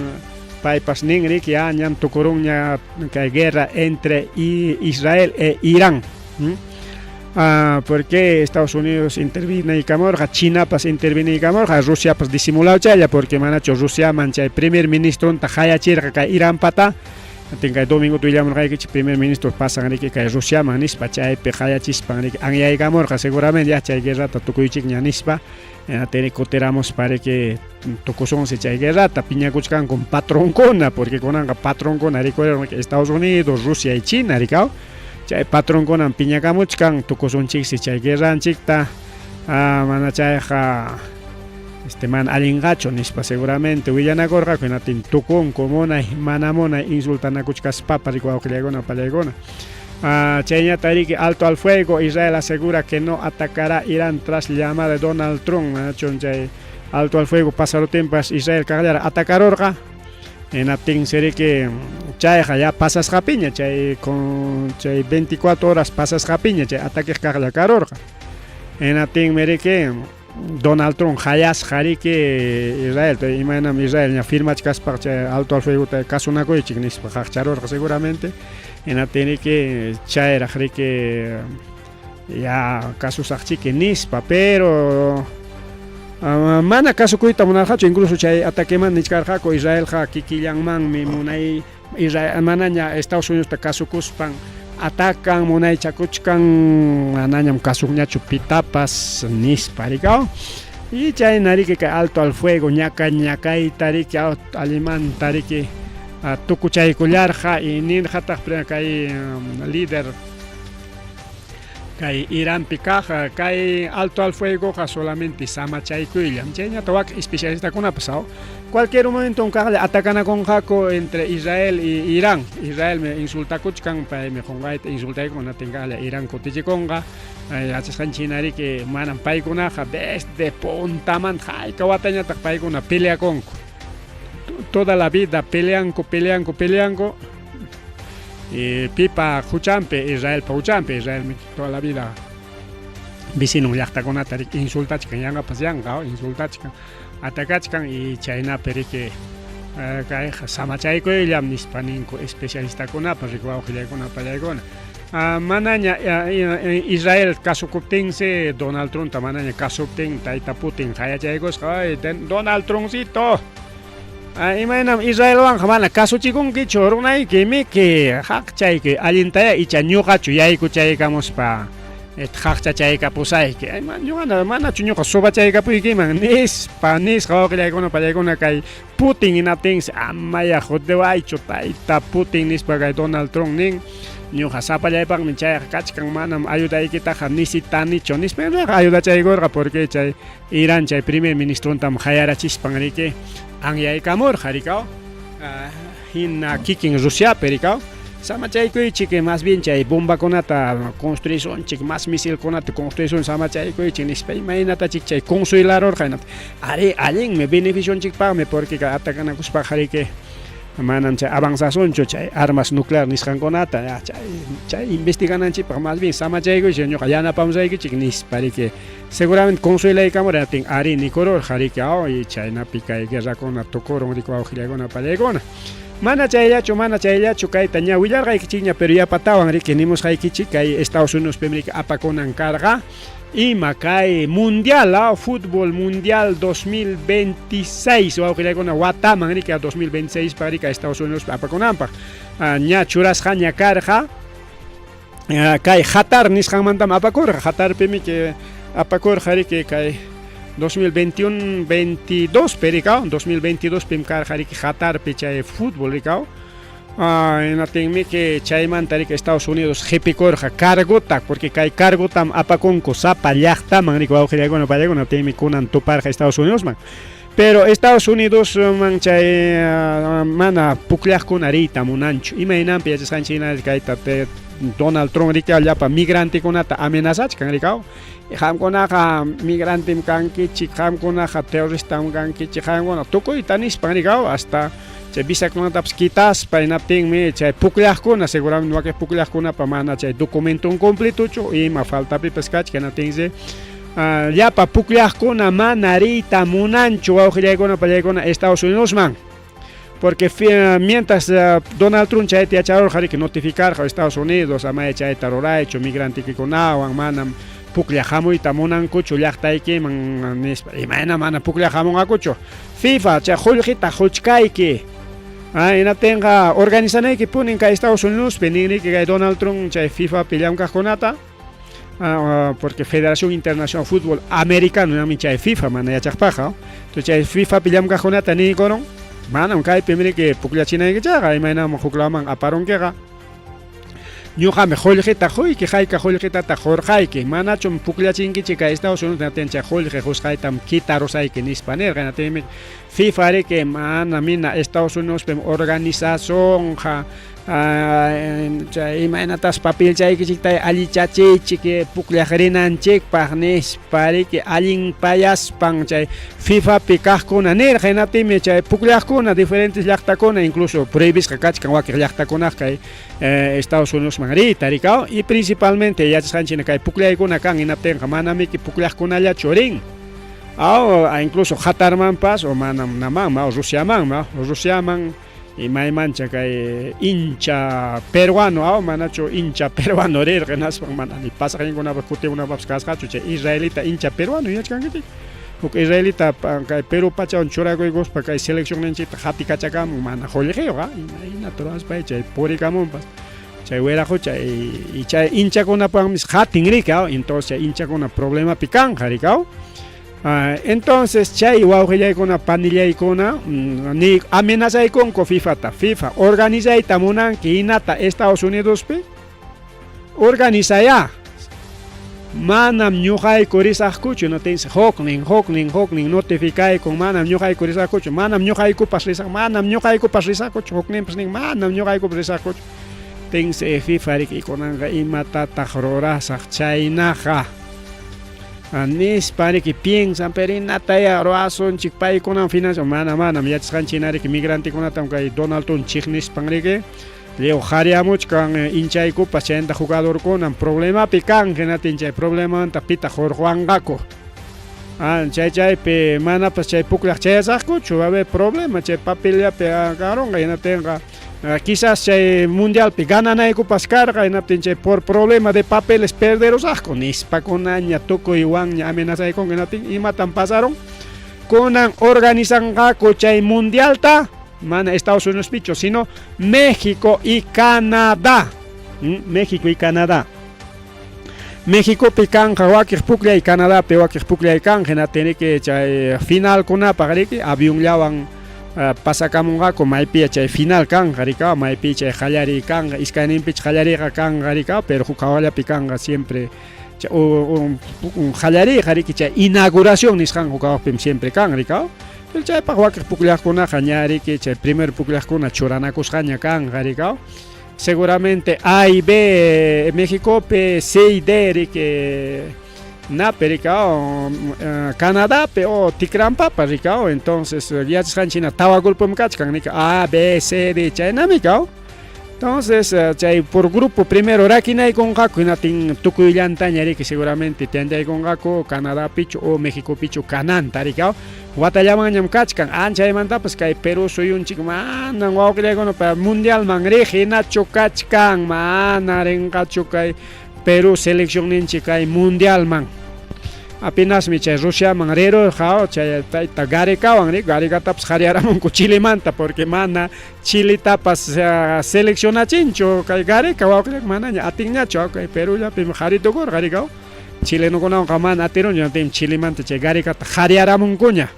paypas nin riki ñam tukurunña kay guerra entre Israel e Irán. Porque Estados Unidos intervinaykamurqa, Chinapas intervinaykamurqa, Rusiapas disimulado chaylla porque manachu Rusiaman chay primer ministronta qayachirqa kay Iranpata kay domingo willamurqaykichik primer ministro pasan riki kay Rusiaman nispa chaypi qayachispan riki anyaykamurqa seguramente ya chay guerrata tukuychikña nispa tini kutiramuspa riki tukusunsi chay guerrata piñakuchkanku patronkuna porque kunanqa patronkuna rikurirun Estados Unidos, Rusia y China rikaw chay patronkunam piñakamuchkan tukusunchiksi chay guerranchikta mana chayqa mana allinqachu nispa seguramente willanakurqaku hinaptin tukunku munay mana munay insultanakuchkaspapas riki wawqillaykuna pallaykuna chayñata riki alto al fuego Israel asegura que no atacará Irán tras llamada de Donald Trump manachu chay alto al fuego pasarutinpas Israel kaqllara atacarurqa hinaptinsi riki chayqa ya pasasqapiña chay con chay 24 horas pasasqapiña chay ataque kaqlla karurqa hinaptinmi riki Donald Trump qayasqa riki Israel imaynam Israel ña firmachkaspa chay alto al fuegota kasunakuychik nispa qaqcharurqa seguramente hinaptin riki chayraq riki ya kasusaqchiki nispa pero mana kasukuyta munarqachu incluso chay ataqueman nichkarqaku Israelqa kikillanmanmi munay Israel manaña Estados Unidosta kasukuspan atacan munaychakuchkan manañam kasuqñachu pitapas nispa rikaw y chayna riki kay alto al fuego ñaka ñakayta riki allimanta riki tukuchaykullarqa y nirqataq kay líder kay Iranpi kaq kay alto al fuegoqa solamente samachaykuyllam chayñata wak especialistakunapas cualquier momento kaqlla atacanakunqaku entre Israel y Irán Israel me insultakuchkan paymi qunqayta insultaykun hinaptin kaqlla Irán kutichikunqa yachasqanchik hina riki manam paykunaqa desde puntamanta hayka watañataq paykuna peleakunku toda la vida peleanku peleanku peleanku y pipa huchanpi Israelpa huchanpi Israelmi toda la vida vecinon llaqtakunata riki insultachkan yanqapas yanqa insultachkan atacachkan y chaynapi riki kayqa samachaykuyllam nispa ninku especialistakunapas riki wawqillaykuna pallaykuna manaña Israel kasukuptinsi Donald Trumpta manaña kasuptin tayta Putin qayachaykusqa ay Donald Trumpcito imaynam Israelwanqa mana kasuchikunkichu runayki miki haqchayki allintaya icha ñuqachu yaykuchaykamuspa. Qaqchachaykapusayki. Ñuqana manachu ñuqa subachaykapuykiman nispa nisqa wawqillaykuna pallaykuna kay Putin hinaptinsi amaya jodewaychu tayta Putin nispa kay Donald Trump nin ñuqa sapallaypaqmi chayqa kachkan manam ayudaykitaqa nisitanichu nispa ayudachaykurqa porque chay Irán chay primer ministrontam qayarachispan riki anyaykamurqa rikaw hina kikin Rusiapi rikaw samachaykuychik más bien chay bombakunata construisunchik más misilkunata construisun samachaykuychik nispa imaynatachik chay consuelarurqa arí allinmi beneficionchikpaqmi porque atakanakuspaqa riki manam chay avanzasunchu chay armas nuclear nisqankunata chay chay investigananchikpaq más bien samachaykuychik ñuqa yanapamusaykichik nispa riki seguramente consuelaykamurqa hinaptin arí nikururqa riki aw y chaynapi kay guerrakuna tukurun riki wawqillaykuna pallaykuna mana chayllachu mana chayllachu kayta ña willarqaykichikña pero yapatawan riki nimusqaykichik kay Estados Unidospim riki apakunan karqa ima kay mundial aw fútbol mundial 2026 wawqillaykuna wataman riki 2026 pa riki Estados Unidospi apakunanpaq ña churasqaña karqa kay Qatar nisqanmantam apakurqa Qatarpimi apakurqa riki kay 2021 22 pi rikaw 2022 pim karqa riki Qatarpi chay fútbol rikaw hinaptinmi chaymanta riki Estados Unidos qipikurqa cargota porque kay cargotam apakunku sapa llaqtaman riki wawqillaykuna pallaykuna hinaptinmi kunan tuparqa Estados Unidosman pero Estados Unidos man chay mana pukllaqkuna riyta munanchu imaynanpi yachasqanchik hina kayta Donald Trump riki llapa migrantekunata amenazachkan rikaw qamkunaqa migrantem kankichik qamkunaqa terroristam kankichik qamkuna tukuyta nispan rikaw hasta chay visakunatapas quitaspa hinaptinmi chay pukllaqkuna seguramente wakin pukllaqkunapa mana chay documenton completochu ima faltapipas kachkan hinaptinsi llapa pukllaqkuna mana riyta munanchu wawqillaykuna pallaykuna Estados Unidosman porque mientras Donald Trump chayta yacharurqa riki notificarqa Estados Unidos amaya chayta ruraychu migrantekikunawan manam pukllaq hamuyta munankuchu llaqtaykiman nispa imayna mana pukllaq hamunqakuchu FIFA chay qullqita quchkayki hinaptinqa organizanaykipunin kay Estados Unidospi ninriki kay Donald Trump chay FIFApi llamkaqkunata porque Federación Internacional Fútbol Americano ñanmi chay FIFA mana yachaqpaqqa entonces chay FIFApi llamkaqkunata niykurun manam kaypim riki pukllachinaykichikqa imaynam huklaman aparunkiqa ñuqami qullqita quyki hayka qullqitataq qurqayki manachum pukllachinkichik kay Estados Unidos hinaptin chay qullqi qusqaytam quitarusayki nispa nirqa hinaptinmi FIFA riki mana mina Estados Unidospim organizacionqa chay imaynatas papelchaykichikta allichachiychik pukllaq rinanchikpaq nispa riki allin payaspan chay FIFApi kaqkuna nirqa hinaptinmi chay pukllaqkuna diferentes llaqtakuna incluso prohibisqa kachkan wakin llaqtakunaqa kay Estados Unidosman riyta rikaw y principalmente yachasqanchik hina kay pukllaykuna kan hinaptinqa manamiki pukllaqkunallachu rin aw incluso Qatarmanpas o manam namanma o Rusiamanma Rusiaman imaymancha kay hincha peruano aw manachu hincha peruano rirqa hinaspan mana ni pasaqninkunapas kutimunapapas kasqachu chay israelita hincha peruano yachkankichik huk israelita kay Perú pachawan churakuykuspa kay seleccionninchikta qatikachakamun mana qullqiyuq imaynata ruwaspay chay purikamunpas chay wiraqucha y chay hinchakunapaqmi qatin riki entonces chay hinchakuna problemapi kanqa rikaw. Entonces chay wawqillaykuna panillaykuna ni amenazaykunku FIFAta FIFA organizayta munanki hinata Estados Unidospi organizayá manam ñuqayku risaqkuchu hinaptinsi huknin huknin huknin notificaykun manam ñuqayku risaqkuchu manam ñuqaykupas risaq manam ñuqaykupas risaqkuchu hukninpas nin manam ñuqaykupas risaqkuchu tinsi FIFA riki kunanqa imatataq rurasaq chaynaqa nispa riki piensan pero inataya ruwasunchik paykunam financian mana manam yachasqanchik hina riki migrantekunatam kay Donald Trump chiqnispan riki lliw qariyamuchkan hinchaykupas chaynata jugadorkunam problemapi kan hinaptin chay problemamanta pitaq hurquwanqaku chay chaypi manapas chay pukllaq chayasaqkuchu va a haber problema chay papellapi karunqa hinaptinqa quizás chay mundialpi gananaykupas karqa hinaptin chay por problema de papeles perderusaqku nispakunaña tukuywanña amenazaykunku hinaptin imatam pasaron kunan organizanqaku chay mundialta mana Estados Unidospichu sino México y Canadá México y Canadá. Mexicopi kanqa wakiq pukllay, Canadapi wakiq pukllay kanqa, hinaptin riki chay finalkunapaq riki avionllawan pasakamunqaku maypiya chay final kanqa rika, maypi chay qallariy kanqa, iskayninpich qallariyqa kanqa rika, pero huk hawallapi kanqa siempre qallariyqa riki chay inauguración nisqanku kawaqpim siempre kan rika. Pero chaypaq wakiq pukllaqkunaqa ña riki chay primer pukllaqkuna churanakusqaña kanqa rika. Seguramente A y B Mexicopi, C y D riki napi rika Canadapi o tikranpapa rika entonces yachasqanchik hina tawa grupom kachkan nika A, B, C, D chaynami ka. Entonces chay por grupo primero rakinaykunqaku hinatin tukuyllantaña riki seguramente tianchaykunqaku Canadapichu o Mexicopichu kananta rika. Watallamanñam kachkan, anchaymantapas kay Perú suyunchik manan wawqillaykuna pa mundialman riq hinachu kachkan, mana rinqachu kay Perú seleccionninchik kay mundialman. Apinasmi chay Rusiaman rirurqa, chay tayta Garecawan, Garecatapas qhariyaramunku Chilemanta porque mana Chiletapas seleccionachinchu kay Gareca wawqillayku manaña atinñachu, kay Perúllapim qhari tukurqa rikaw. Chilenokunawanqa mana atirunchu, hinaptinmi Chilemanta chay Garecata qhariyaramunkuña.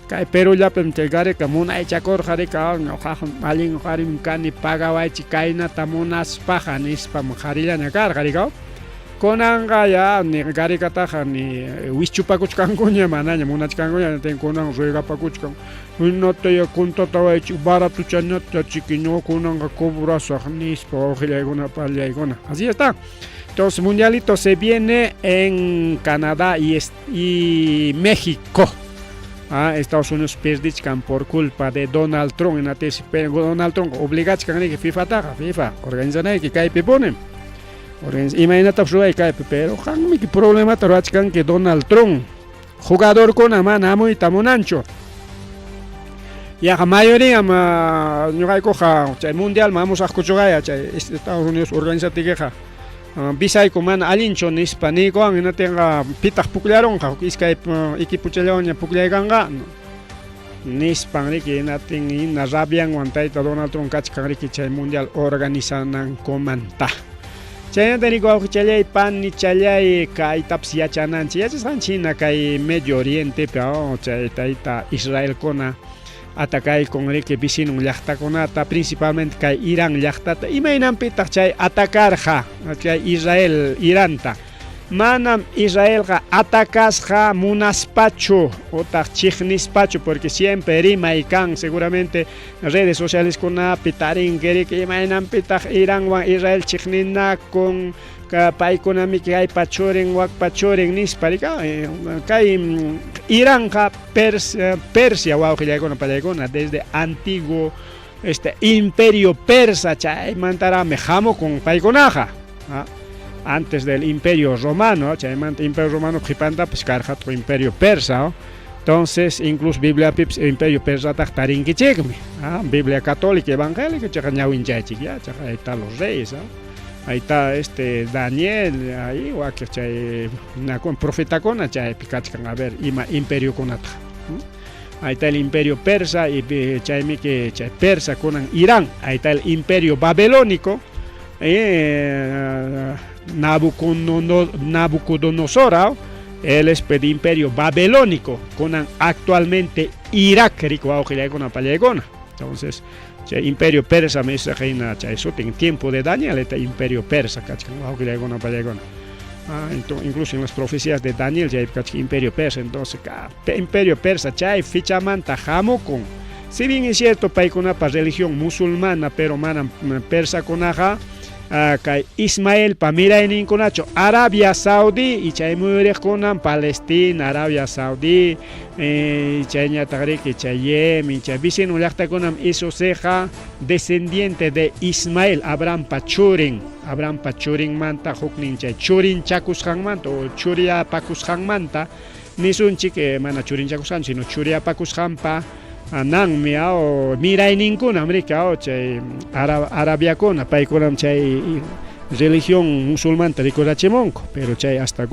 Kay Perúllapim chay Gareca munaychakurqa rika, ñuqaqa allin qarim kani pagawaychik kaynata munaspaqa nispam qharillaña karqa rikaw. Kunanqa ya ni Garecataqa ni wischupakuchkankuña manaña munachkankuña, hinaptin kunan ruegapakuchkan hinata ya contratawaychik baratochañata chiki ñuqa kunanqa cobrasaq nispa wawqillaykuna pallaykuna. Así está. Entonces, mundialito se viene en Canadá y México. Ah, Estados Unidos perdichkan por culpa de Donald Trump. Hinatisi, pero Donald Trump obligachkan riki FIFAtaqa, FIFA organizanayki kaypi ponen. Imaynatapas ruway kaypi, pero qanmi problemata ruwachkanki Donald Trump. Jugadorkuna mana hamuyta munanchu. Yaqa mayoría ñuqaykuqa chay mundialman hamusaqkuchuqaya chay Estados Unidos organizatikiqa visayku mana allinchu nispa niykuwan hinatinqa pitaq pukllarunqa huk iskay equipochallawanña pukllaykanqa nispan riki hinatin hina rabianwan tayta Donald Trump kachkan riki chay mundial organizanankumanta. Chaynata riki wawqichallay panichallay kaytapas yachananchik yachasqanchik hina kay Medio Orientepi chay tayta Israelkuna atakaykun riki vecinon llaqtakunata principalmente kay Irán llaqtata imaynanpitaq chay atakarqa chay Israel Iranta manam Israelqa atakasqa munaspachu otaq chiqnispachu porque siempre rimay kan seguramente redes socialeskunapi tarinki riki imaynanpitaq Iranwan Israel chiqninakun paykunami kaypa churin wakpa churin nispa rika kay Iranqa Persia wawqillaykuna pallaykuna desde antiguo este imperio persa chaymantaraqmi hamukun paykunaqa antes del imperio romano chaymanta imperio romano qhipantapas karqataq imperio persa. Entonces incluso Bibliapipas imperio persataq tarinkichikmi Biblia católica evangélica chayqa ñawinchaychik ya chayqa ahí está los reyes ahí está este Daniel ahí wakiq chay profetakuna chaypi kachkan a ver ima imperiokunataq ahí está el imperio persa y chaymi que chay persa kunan Irán ahí está el imperio babilónico Nabucodonosor él es el imperio babilónico kunan actualmente Irak riki wawqillaykuna pallaykuna. Entonces chay imperio persa misqa hina chay sutin tiempo de Daniel este imperio persa kachkan wawqillaykuna pallaykuna. Entonces, incluso en las profecías de Daniel chay kachkan imperio persa. Entonces imperio persa chay fichamanta hamukun. Si bien es cierto paykunapa religión musulmana pero manam persakunaqa kay Ismaelpa mirayninkunachu Arabia Saudí y chay muyuriqkunan Palestina, Arabia Saudí chayñataq riki chay Yemen chay vecino llaqtakunam isusiqa descendiente de Ismael Abrahampa churin Abrahampa churinmanta huknin chay churinchakusqanmanta o churiapakusqanmanta nisunchik mana churinchakusqan sino churiapakusqanpa nanmi o mirayninkunam riki chay arabiakuna paykunam chay religión musulmanta rikurachimunku pero chay hasta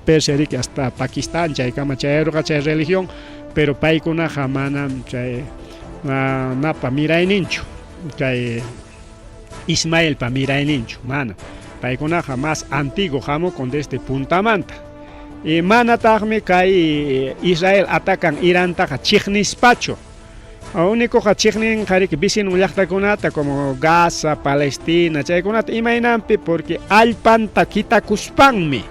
Persia riki hasta Pakistán chaykama chayarurqa chay religión pero paykunaqa manam chay napa mirayninchu chay Ismaelpa mirayninchu mana. Paykunaqa más antiguo hamukun desde puntamanta. Y manataqmi kay Israel atacan Irantaqa chiqnispachu. Únicoqa chiqninqa riki vecinon llaqtakunata como Gaza, Palestina, chaykunata imaynanpi porque allpanta kitakuspanmi.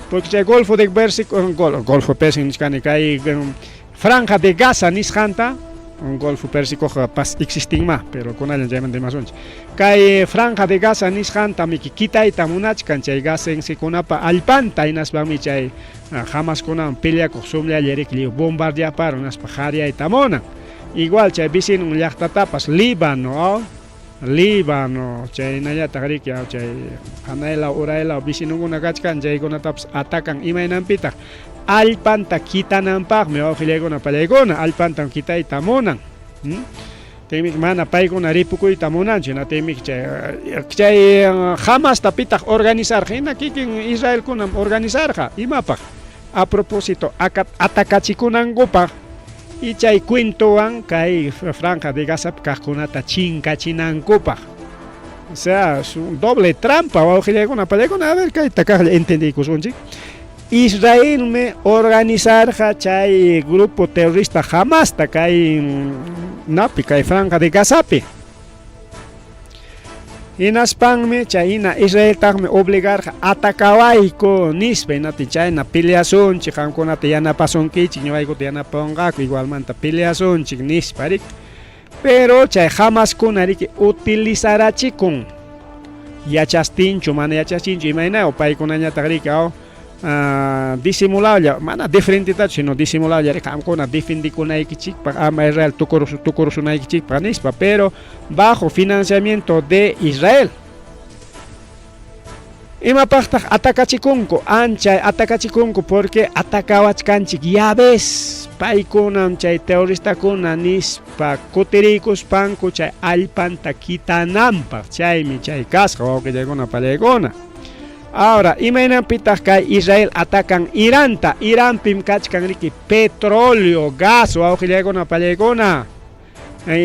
Porque chay Golfo de Pérsico, Golfo Pérsico nichkani kay Franja de Gaza nisqanta, un Golfo Pérsicoqa pas existinma, pero kunallan chaymanta rimasunchik. Kay Franja de Gaza nisqanta miki kitayta munachkan chay gazensekunapa allpanta hinaspami chay Hamaskunawan peleakuq sumllalla riki lliw bombardeaparun hinaspa qaryayta munan. Igual chay vecinon llaqtatapas Líbano, Líbano chaynallataq riki chay hanaylaw uraylaw vecinonkuna kachkan chaykunatapas atacan imaynanpitaq allpanta kitananpaqmi wawqillaykuna pallaykuna allpantam kitayta munan. Tinmiki mana paykuna ripukuyta munanchu, hinaptinmiki chay chay Hamasta pitaq organizarqa, hina kikin Israelkunam organizarqa, imapaq? A propósito atacachikunankupaq y chay cuentowan kay Franja de Gazapi kaqkunata chinkachinankupaq. O sea, es un doble trampa, wawqillaykuna pallaykuna, a ver kayta kaqlla entendiykusunchik. Israelmi organizarqa chay grupo terrorista Hamasta kay napi kay Franja de Gazapi. Hinaspanmi chay hina Israeltaqmi obligarqa atacawayku nispa, hinaptin chayna peleasunchik, qamkunata yanapasunkichik, ñuqaykuta yanapawanqaku, igualmanta peleasunchik nispa riki. Pero chay Hamaskuna riki utilizarachikun yachastinchu mana yachastinchu imayna paykunañataq riki disimulawlla, mana diferentetachu sino disimulawlla riki qamkuna defendikunaykichikpaq ama Israel tukurusunaykichikpaq nispa, pero bajo financiamiento de Israel. Imapaqtaq atacachikunku? Ancha atacachikunku porque atacawachkanchik ya ves, paykunam chay terroristakuna nispa kutiriykuspanku chay allpanta kitananpaq, chaymi chay kasqa wawqillaykuna pallaykuna. Ahora, imaynanpitaq kay Israel atacan Iranta? Iranpim kachkan riki petróleo, gas, wawqillaykuna pallaykuna.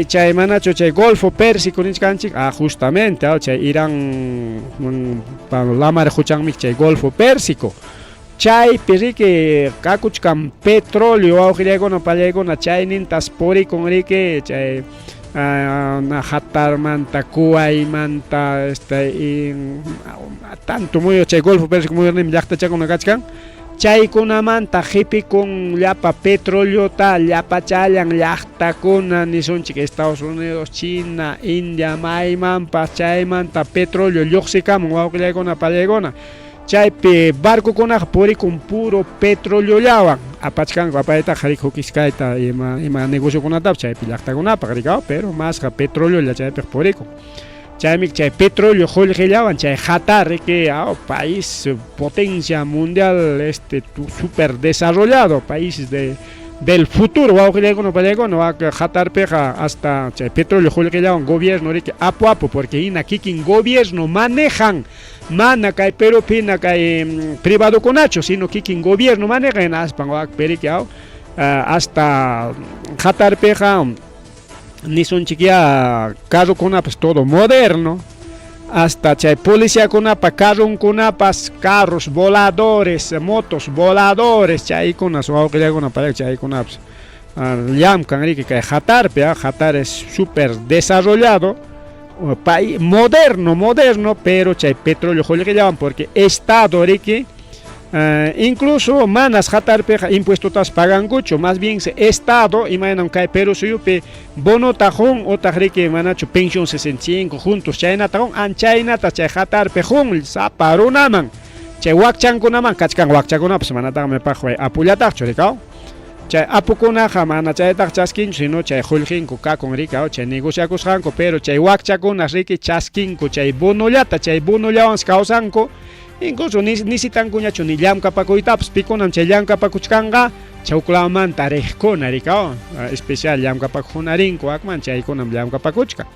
Chay manachu chay Golfo Pérsico nichkanchik? Ah, justamente, chay Irán lamar quchanmi chay Golfo Pérsico. Chaypi riki kakuchkan petróleo, wawqillaykuna pallaykuna, chaynintas purikun riki chay Qatarmanta, Kuwaitmanta, tanto muyu chay Golfo Pérsico muyurninpi llaqtachakuna kachkan. Chaykunamanta qipikun llapa petroleota, llapachallan llaqtakuna nisunchik Estados Unidos, China, India, maymanpas chaymanta petróleo lluqsikamun wawqillaykuna pallaykuna. Chaypi barcokunaqa purikun puro petroleollawan apachkanku, apaytaqa riki huk iskayta ima ima negociokunatapas chaypi llaqtakunapaq rikaw, pero masqa petroleolla chaypiqa purikun. Chaymi chay petróleo qullqillawan chay Qatar riki país potencia mundial, super desarrollado, países del futuro, wawqillaykuna pallaykuna, Qatarpiqa hasta chay petróleo qullqillawan gobierno riki apu apu, porque hina kikin gobierno manejan, mana kay Perupi hina kay privadokunachu, sino kikin gobierno manejan, hinaspan wakpi riki hasta Qatarpiqa nisunchikya carrokunapas todo moderno, hasta chay policiakunapa carronkunapas carros voladores, motos voladores, chaykunas wawqillaykuna para chaykunapas llamkan riki kay Qatarpi. Qatar es super desarrollado, país moderno, moderno, pero chay petróleo qullqillawan porque estado riki incluso manas Qatarpiqa impuestotas pagankuchu, más bien se estado imaynam kay Perú suyupi bonota qun utaq riki manachu pensión 65 juntos chaynata qun, anchaynata chay Qatarpi qun sapa runaman, chay wakchankunaman kachkan wakchakunapas manataqmi paqway apullataqchu rikaw. Chay apukunaqa mana chaytaqa chaskinchu, sino chay qullqinku kakun rikaw chay negociakusqanku, pero chay wakchakunas riki chaskinku chay bonollata, chay bonollawansi kawsanku, incluso nisitankuñachu ni llamkapakuytapas, pikunam chay llamkapakuchkanqa chawklamanta riqkuna rikaw, especial llamkapakuqkuna rinku wakman, chaykunam llamkapakuchkan.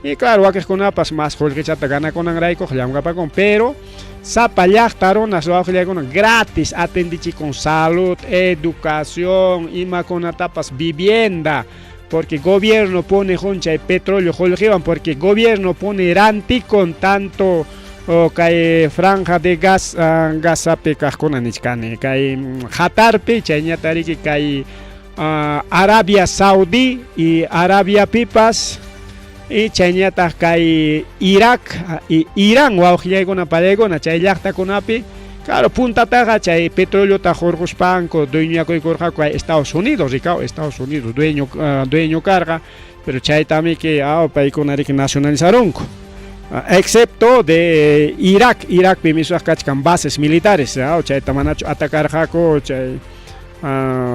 Y claro, wakiqkunapas más qullqichata ganakunanraykuq llamkapakun, pero sapa llaqta runas wawqillaykuna gratis atendichikun salud, educación, imakunatapas, vivienda, porque gobierno pone chay petróleo qullqiwan, porque gobierno pone rantikun tanto O kay franja de gas Gazapi kaqkuna nichkani kay Qatarpi chayñata riki kay Arabia Saudí y Arabiapipas y chayñataq kay Irak y Irán wawqillaykuna palaykuna chay llaqtakunapi claro puntataqa chay petroleota hurquspanku dueñoyakuykurqaku kay Estados Unidos rikaw Estados Unidos dueño dueño karqa pero chaytamiki paykuna riki nacionalizarunku excepto de Irak Irakpi miswaq kachkan bases militares chayta manachu atacarqaku chay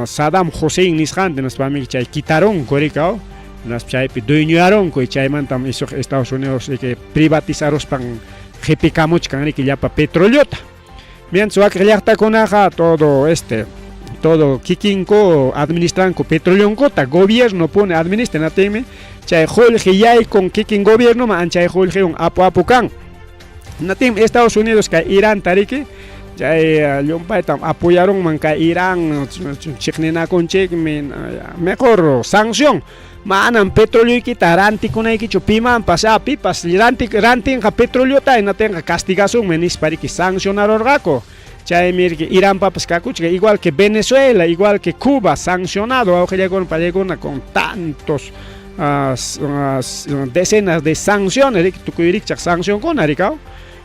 Saddam Hussein nisqanta nispamiki chay quitarunku rikaw hinaspa chaypi dueñoyarunku y chaymantam isuq Estados Unidos riki privatizaruspan qipikamuchkan riki llapa petroleota. Mientras wakiq llaqtakunaqa todo este todo kikinku administranku petroleonkuta gobierno pone administra natinmi chay qullqi yaykun kikin gobiernoman anchay qullqiwan apu apu kan. Natinmi Estados Unidos kay Iranta riki chay llumpaytam apoyarunman kay Irán chiqninakunchikmi mejor sanción manam petroleoykita rantikunaykichu pimanpas pipas rantinqa petroleota hinatinqa castigasunmi nispa riki sancionarurqaku. Chaymi riki Iranpapas kakuchkan igual que Venezuela, igual que Cuba sancionado wawqillaykuna pallaykuna con tantos decenas de sanciones riki tukuy rikchaq sancionkuna rikaw.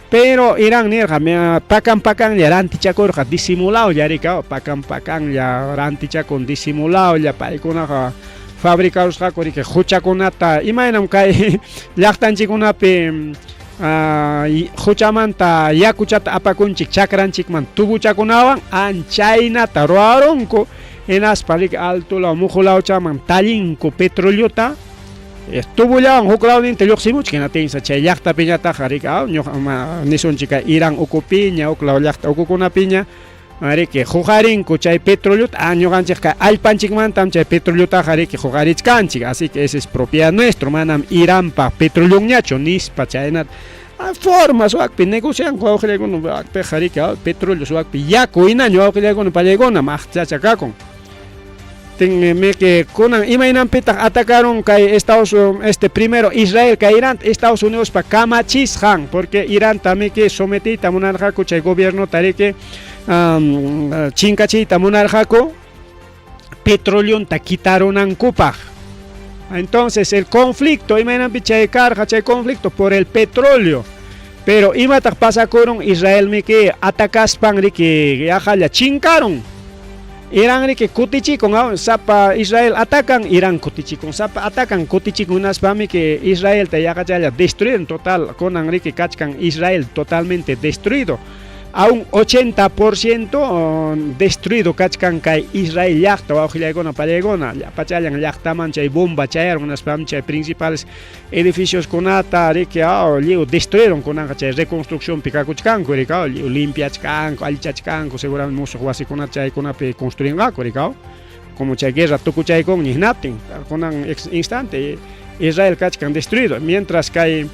Pero Irán nirqa pakan pakanlla rantichakurqa disimulawlla rikaw pakan pakanlla rantichakun disimulawlla paykunaqa fabricarusqaku riki huchakunata imaynam kay llaqtanchikkunapi huchamanta yakuchata apakunchik chakranchikman tubuchakunawan anchaynata ruwarunku hinaspa riki altolaw muqulawchaman tallinku petroleota tubullawan huk lawninta lluqsimuchkan hinatinsa chay llaqtapiñataqa riki ñuqa nisunchik kay Irán ukupiña huk law llaqta ukukunapiña riki huqarinku chay petroleota ñuqanchikqa allpanchikmantam chay petroleotaqa riki huqarichkanchik así que ese es propiedad nuestro manam Iranpa petroleonñachu nispa chaynata formas wakpi negocianku wawqillaykuna wakpiqa riki petróleo wakpi yaku hinaña wawqillaykuna pallaykuna maqchacha kakun. Tinmiki kunan imaynanpitaq atacaron kay Estados este primero Israel kay Irán Estados Unidospa kamachisqan porque Iranta miki sometiyta munarqaku chay gobiernota riki chinkachiyta munarqaku petroleonta quitarunankupaq. Entonces el conflicto imaynanpi chay karqa chay conflicto por el petróleo. Pero imataq pasakurun Israel miki atacaspan riki yaqalla chinkarun. Irán riki kutichikun sapa Israel atacan Irán kutichikun sapa atacan kutichikun hinaspami que Israelta yaqachalla destruyeron total kunan riki kachkan Israel totalmente destruido a un 80% destruido kachkan kay Israel llaqta wawqillaykuna pallaykuna llapachallan llaqtaman chay bomba chayarun hinaspami chay principales edificioskunata riki lliw destruyeron kunanqa chay reconstruccionpi kakuchkanku riki lliw limpiachkanku allichachkanku seguramente musuq wasikunata chaykunapi construinqaku riki como chay guerra tukuchaykunña hinaptin kunan instante Israel kachkan destruido mientras kay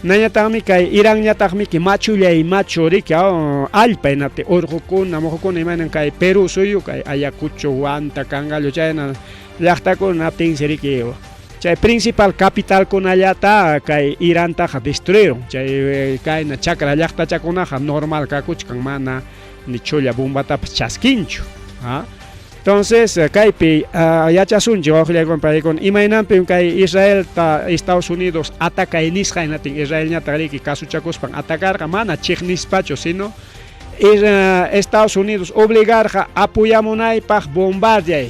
nañataqmi kay Iranñataqmi machullay machu riki allpa hinaptin urqukuna muqukuna imaynan kay Perú suyu kay Ayacucho Huanta Cangallo chayna llaqtakuna hinaptinsi riki chay principal capitalkunallata kay Irantaqa destruyeron chay kayna chakra llaqtachakunaqa normal kakuchkan mana ni chulla bombatapas chaskinchu. Entonces kaypi yachasunchik wawqillaykuna paykuna imaynanpim kay Israelta Estados Unidos atacay nisqa hinatin Israelñataq riki kasuchakuspan atacarqa mana chiqnispachu sino Estados Unidos obligarqa apoyamunaypaq bombardeay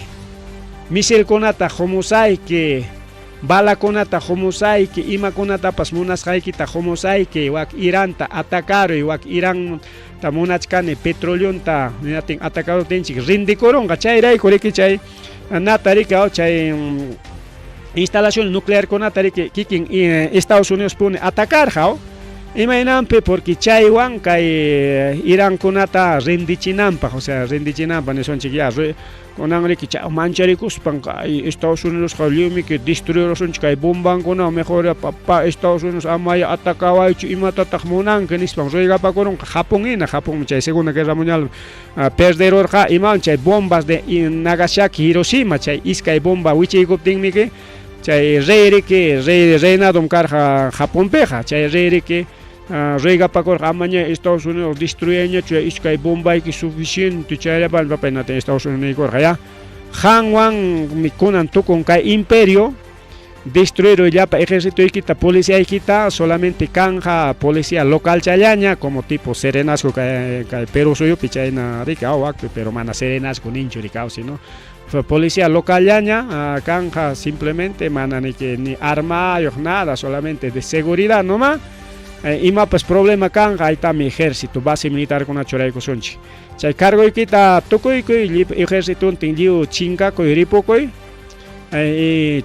misilkunata humusayki balakunata humusayki imakunatapas munasqaykita humusayki wak Iranta atacaruy wak Iranta munachkani petroleonta hinatin atacaruptinchik rindikurunqa chayrayku riki chay nata riki chay instalaciones nuclearkunata riki kikin Estados Unidos puni atacarqa imaynanpi porque chaywan kay Irankunata rindichinanpaq o sea rindichinanpaq nisunchik ya kunan riki chay mancharikuspan kay Estados Unidosqa lliwmiki destruirusunchik kay bombankuna mejor papá Estados Unidos amaya atacawaychu imatataq munanki nispan ruegapakurunqa Japón hina Japón chay Segunda Guerra Mundial perderurqa imawan chay bombas de Nagasaki Hiroshima chay iskay bomba wichiykuptinmiki chay rey riki rey reinadom karqa Japonpiqa chay rey riki Ruegapakurqa amaña Estados Unidos destruyañachu iskay bombayki suficiente chayllapan papá hinata Estados Unidos niykurqa ya qanwanmi kunan tukun kay imperio destruiruy llapa ejercitoykita policiaykita solamente kanja policía local challaña como tipo serenazgo kay, kay Perú suyupi chayna riki awakpi pero mana serenazgo ninchu riki sino policía locallaña kanja simplemente mana ni que ni armayuq nada solamente de seguridad nomás. Imapas problema kanja aytami ejército base militarkuna churaykusunchik chay cargoykita tukuykuy ejercitontin lliw chinkakuy ripukuy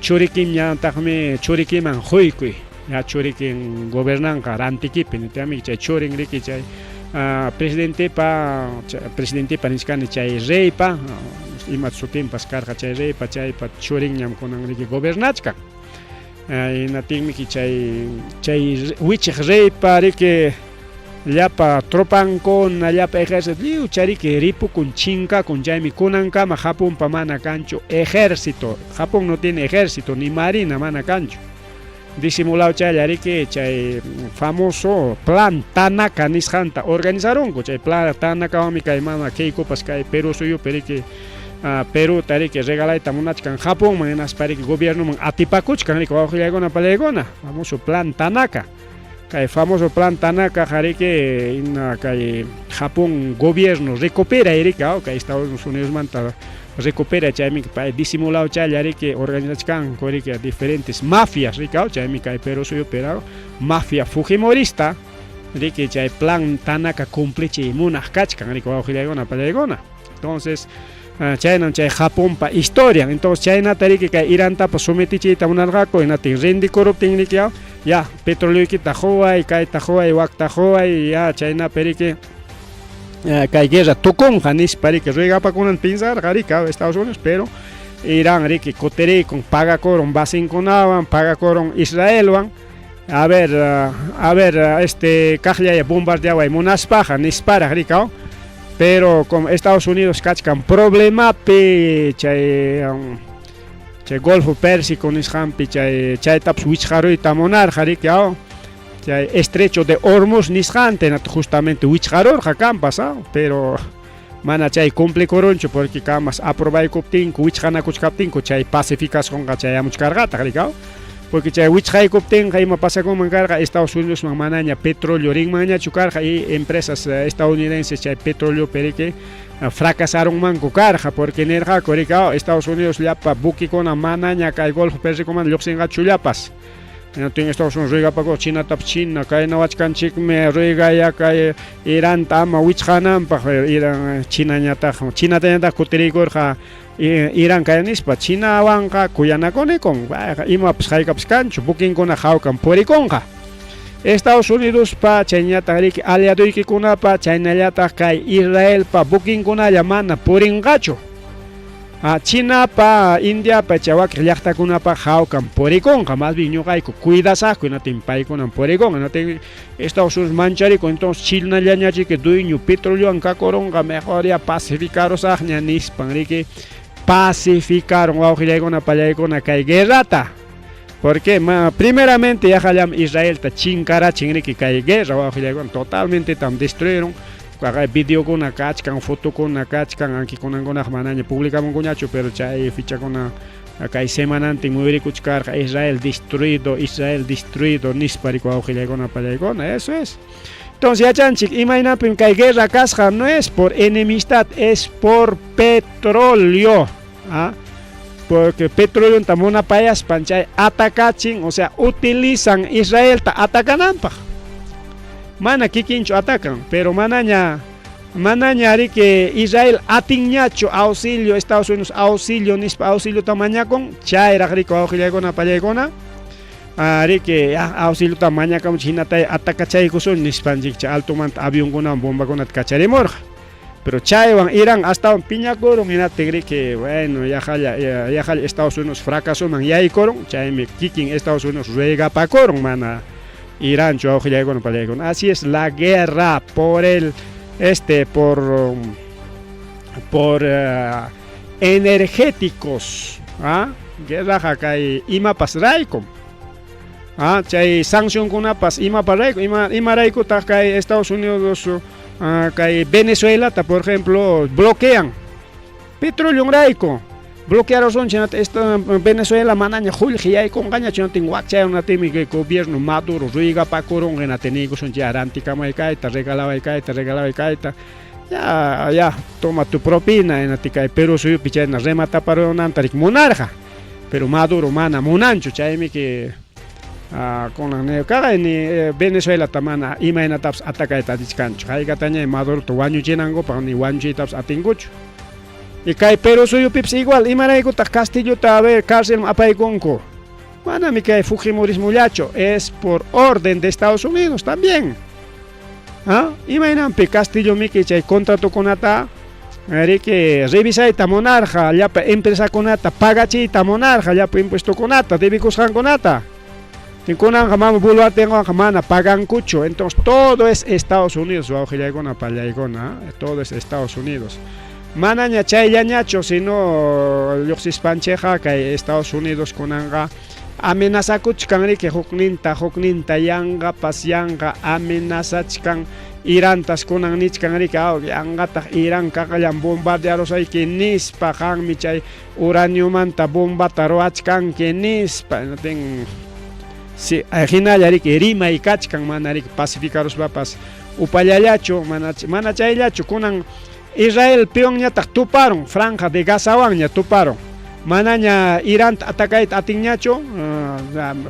churikiñataqmi churikiman quykuy ya churikin gobernanqa rantikipi nitami chay churin riki chay presidentepa presidentepa nichkani chay reypa ima sutinpas karqa chay reypa chaypa churinñam kunan riki gobernachkan. Hinaptinmi chay chay wichiq reypa riki llapa tropankuna llapa ejército lliw chariki ripukun chinkakun chaymi kunankama Japonpa mana kanchu ejército. Japón no tiene ejército ni marina mana kanchu. Disimulado chaylla riki chay famoso plan Tanaka nisqanta organizarunku chay plan Tanakawanmi kay mama Keikopas kay Perú suyupi riki Perúta riki regalayta munachkan Japonman hinaspa riki gobiernoman atipakuchkan riki wawqillaykuna pallaykuna famoso plan Tanaka. Kay famoso plan Tanaka riki ina kay Japón gobierno recupera riki kay Estados Unidos manta recupera chaymi pay disimulado chaylla riki organizachkanku riki diferentes mafias riki chaymi kay Perú suyupi mafia fujimorista riki chay plan Tanaka cumplichiy munaq kachkan riki wawqillaykuna pallaykuna. Entonces chaynam chay Japonpa historia. Entonces chaynata riki kay Irantapas sometichiyta munarqaku hinatin rendikuruptin riki ya petroleoykita quway kayta quway wakta quway ya chaynapi riki kay guerra tukunqa nispa riki ruegapakunan pensarqa riki Estados Unidos pero Irán riki kutirikun pagakurun basinkunawan pagakurun Israelwan a ver este kaqllaya bombardeaway munaspaqa nisparaq riki pero como Estados Unidos kachkan problemapi chay chay Golfo Pérsico nisqanpi chay chaytapas wichqaruyta munarqa riki chay estrecho de Hormuz nisqanta justamente wichqarurqa kampas pero mana chay cumplikurunchu porque kamas aprobaykuptinku wichqanakuchkaptinku chay pacificacionqa chayamuchkarqataq riki porque chay wichqaykuptinqa ima pasakunman karqa Estados Unidosman manaña petróleo rinmanñachu karqa y empresas estadounidenses chay petroleopi riki fracasarunmanku karqa porque nirqaku riki Estados Unidos llapa buquekuna manaña kay Golfo Pérsicoman lluqsinqachu llapas. Hinaptin Estados Unidos ruegapaku Chinatapas China kaynawachkanchikmi ruegaya kay Iranta ama wichqananpaq Irán Chinañataq Chinatañataq kutiriykurqa Irán kay nispa Chinawanqa kuyanakunikun imapas haykapas kanchu buquinkuna hawkan purikunqa. Estados Unidospa chayñataq riki aliaduykikunapa chaynallataq kay Israelpa buquinkunalla mana purinqachu. Chinapa, Indiapa chay wakiq llaqtakunapa hawkan purikunqa más bien ñuqayku cuidasaqku hinatin paykunan purikunqa hinatin Estados Unidos mancharikun entonces Chinallañachiki dueño petroleowan kakurunqa mejor ya pacificarusaqña nispan riki pacificaron wawqillaykuna pallaykuna kay guerrata. Porque primeramente yaqallam Israelta chinkarachin riki kay guerra wawqillaykuna totalmente tam destruyeron. Videokuna kachkan, fotokuna kachkan, aunque kunankunaq manaña publicamunkuñachu, pero chay fichakuna kay semanantin muyurikuchkarqa Israel destruido nispa riki wawqillaykuna pallaykuna, eso es. Entonces yachanchik imaynapim kay guerra kasqa no es por enemistad, es por petróleo. ¿Ah? Porque petróleo munapayaspan chay atacachin, o sea, utilizan Israelta atacananpaq. Mana kikinchu atacan, pero manaña riki Israel atinñachu auxilio, Estados Unidos auxilio nispa auxilio tamañakun, chayraq riki wawqillaykuna pallaykuna, riki auxilio tamañakamuch hinatay atacachaykusun nispanchik chay altomanta avionkunawan bombakunata kacharimurqa. Pero chaywan Irán astawan piñakurun hinatin riki bueno yaqalla yaqalla Estados Unidos fracasoman yaykurun, chaymi kikin Estados Unidos ruegapakurun mana Irán chu wawqillaykuna pallaykuna. Así es la guerra por el por energéticos, ¿ah? Guerra kay imapas raykum. Ah, chay sancionkunapas imaparayku ima imaraykutaq kay Estados Unidos kay Venezuelata por ejemplo bloquean petroleonrayku bloquearusunchik hinata Venezuela manaña qullqi yaykunqañachu hinaptin wakchayunatimi kay gobierno Maduro ruygapakurunqa hinaptin niykusunchik ya rantikamay kayta regalaway kayta regalaway kayta ya ya toma tu propina hinaptin kay Perú suyupi chayna remataparunanta riki munarqa pero Maduro mana munanchu chaymi que kunan kaqay ni Venezuelata mana imaynatapas atacayta atichkanchu haykataña Madurota wañuchinankupaq ni wañuchiytapas atinkuchu y kay Perú suyupipas igual imaraykutaq Castillota a ver cárcelman apaykunku manami kay Fujimorismollachu es por orden de Estados Unidos también. ¿Ah? Imaynanpi Castillo miki chay contratokunata riki revisayta munarqa llapa empresakunata pagachiyta munarqa llapa impuestokunata debikusqankunata kunanqa mama Boluartewanqa mana pagankuchu entonces todo es Estados Unidos wawqillaykuna pallaykuna todo es Estados Unidos manaña chayllañachu sino lluqsispanchikqa kay Estados Unidos kunanqa amenazakuchkan riki hukninta hukninta yanqapas yanqa amenazachkan Irantas kunan nichkan riki yanqataq Irán kaqllan bombardearusayki nispa qanmi chay uraniomanta bombata ruwachkanki nispa hinaptin si hinalla riki rimay kachkan mana riki pacificaruspapas upallallachu mana mana chayllachu kunan Israel piwanñataq tuparun franja de Gazawanña tuparun manaña Iranta atacayta atinñachu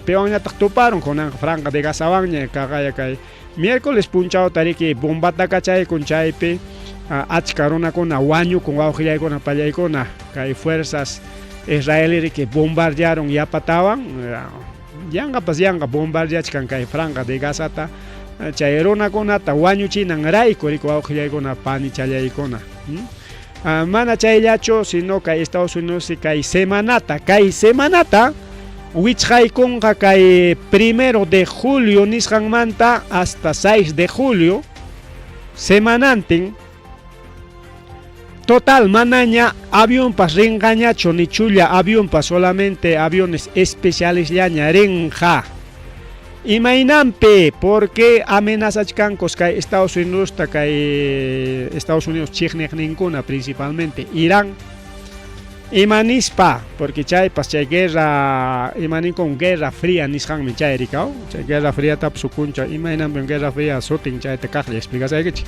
piwanñataq tuparun kunanqa franja de Gazawanña kaqaya kay miércoles punchawta riki bombata kachaykun chaypi achka runakuna wañukun wawqillaykuna pallaykuna kay fuerzas israelí riki bombardearon yapatawan yanqapas yanqa bombardeachkan kay franja de Gazata chay runakunata wañuchinanrayku riki wawqillaykuna panichallaykuna mana chayllachu sino kay Estados Unidos kay semanata wichqaykunqa kay 1 de julio nisqanmanta hasta 6 de julio semanantin total manaña avionpas rinqañachu ni chulla avionpas solamente aviones especialesllaña rinqa imaynanpi porque amenazachkankus kay Estados Unidosta kay Estados Unidos chiqniqninkuna principalmente Irán imanispa porque chaypas chay guerra imaninkun guerra fría nisqanmi chay rikaw chay guerra fríatapas ukuncha imaynanpim guerra fría sutin chayta kaqlla explicasaykichik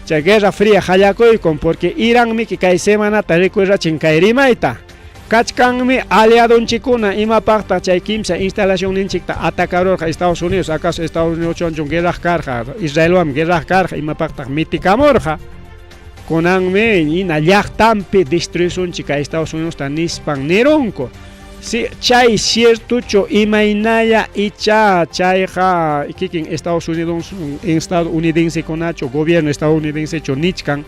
chay guerra fría qallakuykun porque Irán miki kay semanata rikuyrachin kay rimayta kachkanmi aliadonchikuna imapaqtaq chay kimsa instalacionninchikta atacarurqa Estados Unidos acaso Estados Unidos chonchun guerraq karqa Israelwanmi guerraq karqa imapaqtaq mitikamurqa kunanmi hina llaqtanpi destruisunchik kay Estados Unidosta nispan nirunku si chay ciertochu imaynaya icha chayqa kikin Estados Unidos estadounidense-kunachu gobierno estadounidensechu nichkan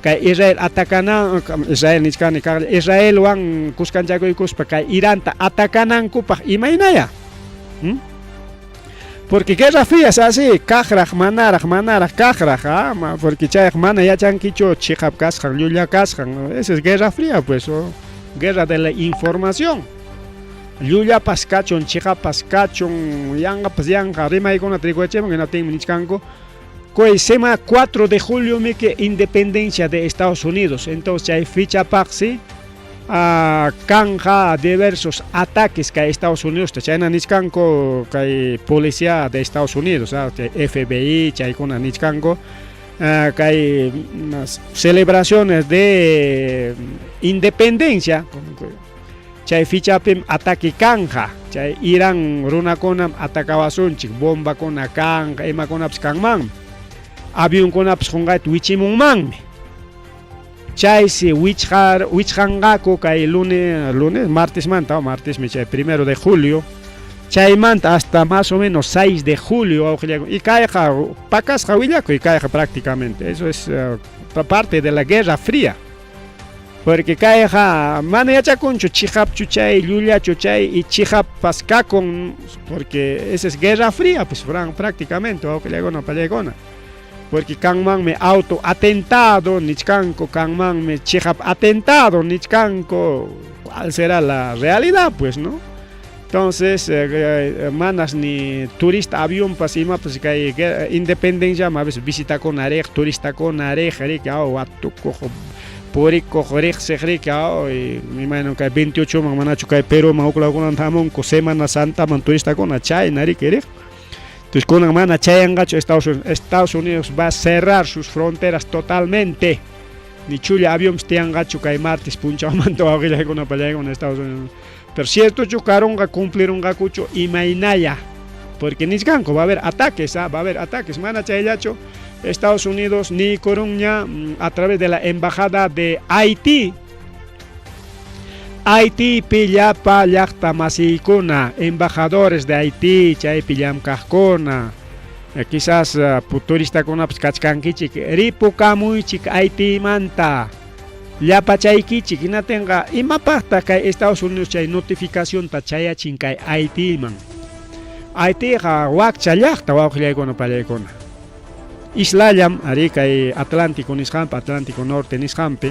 kay Israel atacana Israel nichkani Israelwan kuskanchakuykuspa kay Iranta atacanankupaq imaynaya porque guerra fría es así kaqraq manaraq manaraq kaqraq porque chayqa mana yachankichu chiqap kasqan llulla kasqan esa es guerra fría pues oh, guerra de la información llullapas kachun chiqapas kachun yanqapas yanqa rimaykunata rikuchimun hinaptinmi nichkanku kay semana 4 de julio miki independencia de Estados Unidos entonces chay fichapaqsi kanja diversos ataques kay Estados Unidos chayna nichkanku kay policía de Estados Unidos FBI chaykuna nichkanku kay celebraciones de independencia chay fichapim ataque kanja chay Irán runakunam atacawasunchik bombakuna kanqa imakunapas kanmanmi avionkunapas qunqayta wichimunmanmi chaysi wichqar wichqanqaku kay lunes lunes martesmanta martesmi chay 1 de julio chaymanta hasta más o menos 6 de julio wawqillaykuna y kayqa pakasqa willakuy kayqa prácticamente eso es parte de la guerra fría porque kayqa mana yachakunchu chiqapchu chay llullachu chay y chiqappas kakun porque esa es guerra fría pues prácticamente wawqillaykuna pallaykuna porque kanmanmi auto atentado nichkanku kanmanmi chiqap atentado nichkanku cuál será la realidad pues no. Entonces, manas ni turista avionpas imapas kay independenciaman a veces visitakuna riq, turistakuna riq, riki, watukuq purikuq riqsiq, riki, imaynam kay 28man manachu kay Peruman huk lawkunamanta hamunku Semana Santaman turistakuna, chayna riki riq. Entonces kunan mana chayanqachu Estados Unidos. Estados Unidos va a cerrar sus fronteras totalmente. Ni chulla avionpas tiyanqachu kay martes punchawmanta wawqillaykuna pallaykuna Estados Unidos. Pero ciertochu karunqa, cumplirunqakuchu imaynalla, porque nichkanku va a haber ataques, va a haber ataques. Mana chayllachu, Estados Unidos niykurunña a través de la embajada de Haití. Haitipi llapa llaqta masiykuna, embajadores de Haití, chaypi llamkaqkuna, quizás turistakunapas kachkankichik, ripukamuychik Haitimanta, llapachaykichik. Hinatinqa imapaqtaq kay Estados Unidos chay notificacionta chayachin kay Haitiman? Haitiqa wakcha llaqta, wawqillaykuna pallaykuna. Islallam ari kay Atlántico nisqanpi, Atlántico Norte nisqanpi,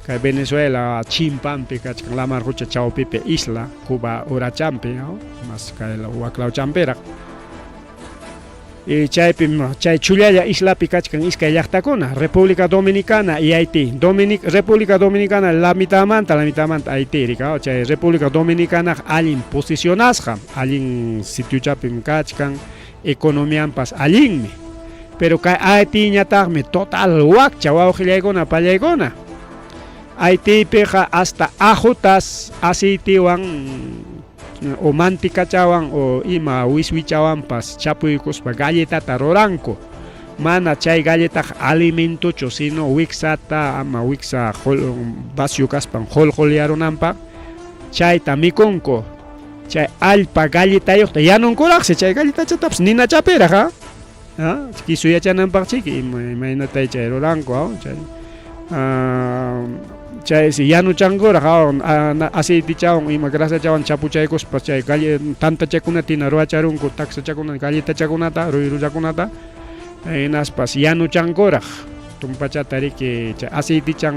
kay Venezuela chimpanpi kachkan lamar qucha chawpipi isla, Cuba urachampi, ¿no? Mas kay waklawchampiraq. Y chaypim chay chullalla islapi kachkan iskay llaqtakuna, República Dominicana y Haití. República Dominicana la mitadmanta, la mitadmanta Haití, rika, chay República Dominicana allin posicionasqa, allin sitiochapim kachkan, economianpas allinmi. Pero kay Haitiñataqmi total wakcha, wawqillaykuna pallaykuna. Haitipiqa hasta ajutas aceitewan o mantikachawan o ima wiswichawanpas chapuykuspa galletata ruranku. Mana chay galletaqa alimentochu, sino wiksata ama wiksa vacío kaspan qulqulyarunanpaq chayta mikunku. Chay allpa galletayuqta yanunkuraqsi chay galletachatapas ninachapiraq, kisu yachananpaq chiki imaynatay chay ruranku, chay chaysi yanuchankuraq, aceitechawan ima grasachawan chapuchaykuspa chay tantachakunata hina ruwacharunku, taksachakunata, galletachakunata, ruyruchakunata, hinaspas yanuchankuraq tumpachata riki chay aceitichan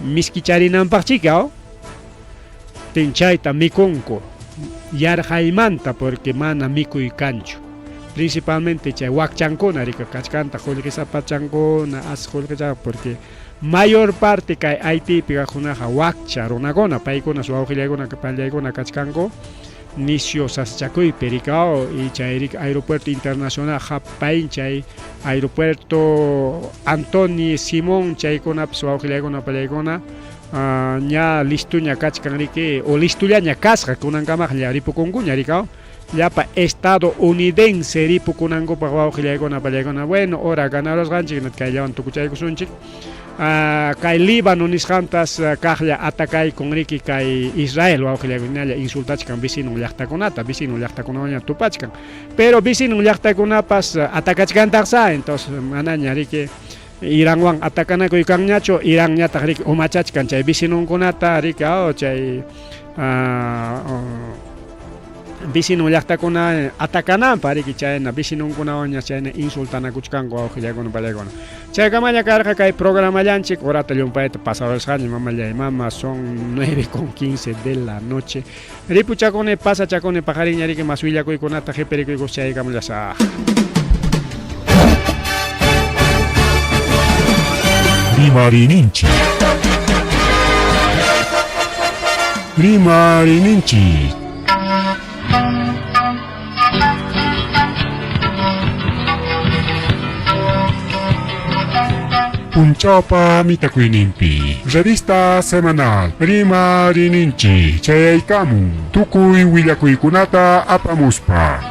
miskicharinanpaq chiki, tin chayta mikunku yarqaymanta, porque mana mikuy kanchu. Principalmente chay wakchankuna rika kachkanta qullqisapachankuna, as qullqicha, porque mayor parte kay Haitipi kaqkunaqa wakcha runakuna, paykuna wawqillaykuna pallaykuna kachkanku nisyu sasachakuypi, rika, y chay rika aeropuerto internacional Japain, chay aeropuerto Antoni Simón, chaykunapas wawqillaykuna pallaykuna ña listuña kachkan riki, o listullaña kasqa, kunankamaqa ripukunkuña, rika, llapa estadounidense ripukunankupaq, wawqillaykuna pallaykuna. Bueno, hora ganarusqanchik, kayllawan tukuchaykusunchik. Kay Líbano nisqantas kaqlla atakaykun riki kay Israel, wawqillaykuna, insultachkan vecinon llaqtakunata, vecinon llaqtakunawanña tupachkan, pero vecinon llaqtakunapas atakachkantaqsa. Entonces manaña riki Iranwan atakanakuy kanñachu, Iranñataq riki umachachkan chay vecinonkunata, riki, chay vecino llaqtakuna atakananpaq, riki, chayna vecinonkunawanña chayna insultanakuchkanku, wawqillaykuna pallaykuna. Chaykamalla karqa kay programallanchik, horata llumpayta pasarusqaña, mamallay mama, son 9:15 de la noche. Ripuchakuni, pasachakuni, paqarinña riki mas willakuykunata qhipirikuykus, chaykamallasaq. Rimarininchik. Rimarininchik. Punchawpa mitakuyninpi revista semanal Rimarininchik chayaykamun tukuy willakuykunata apamuspa.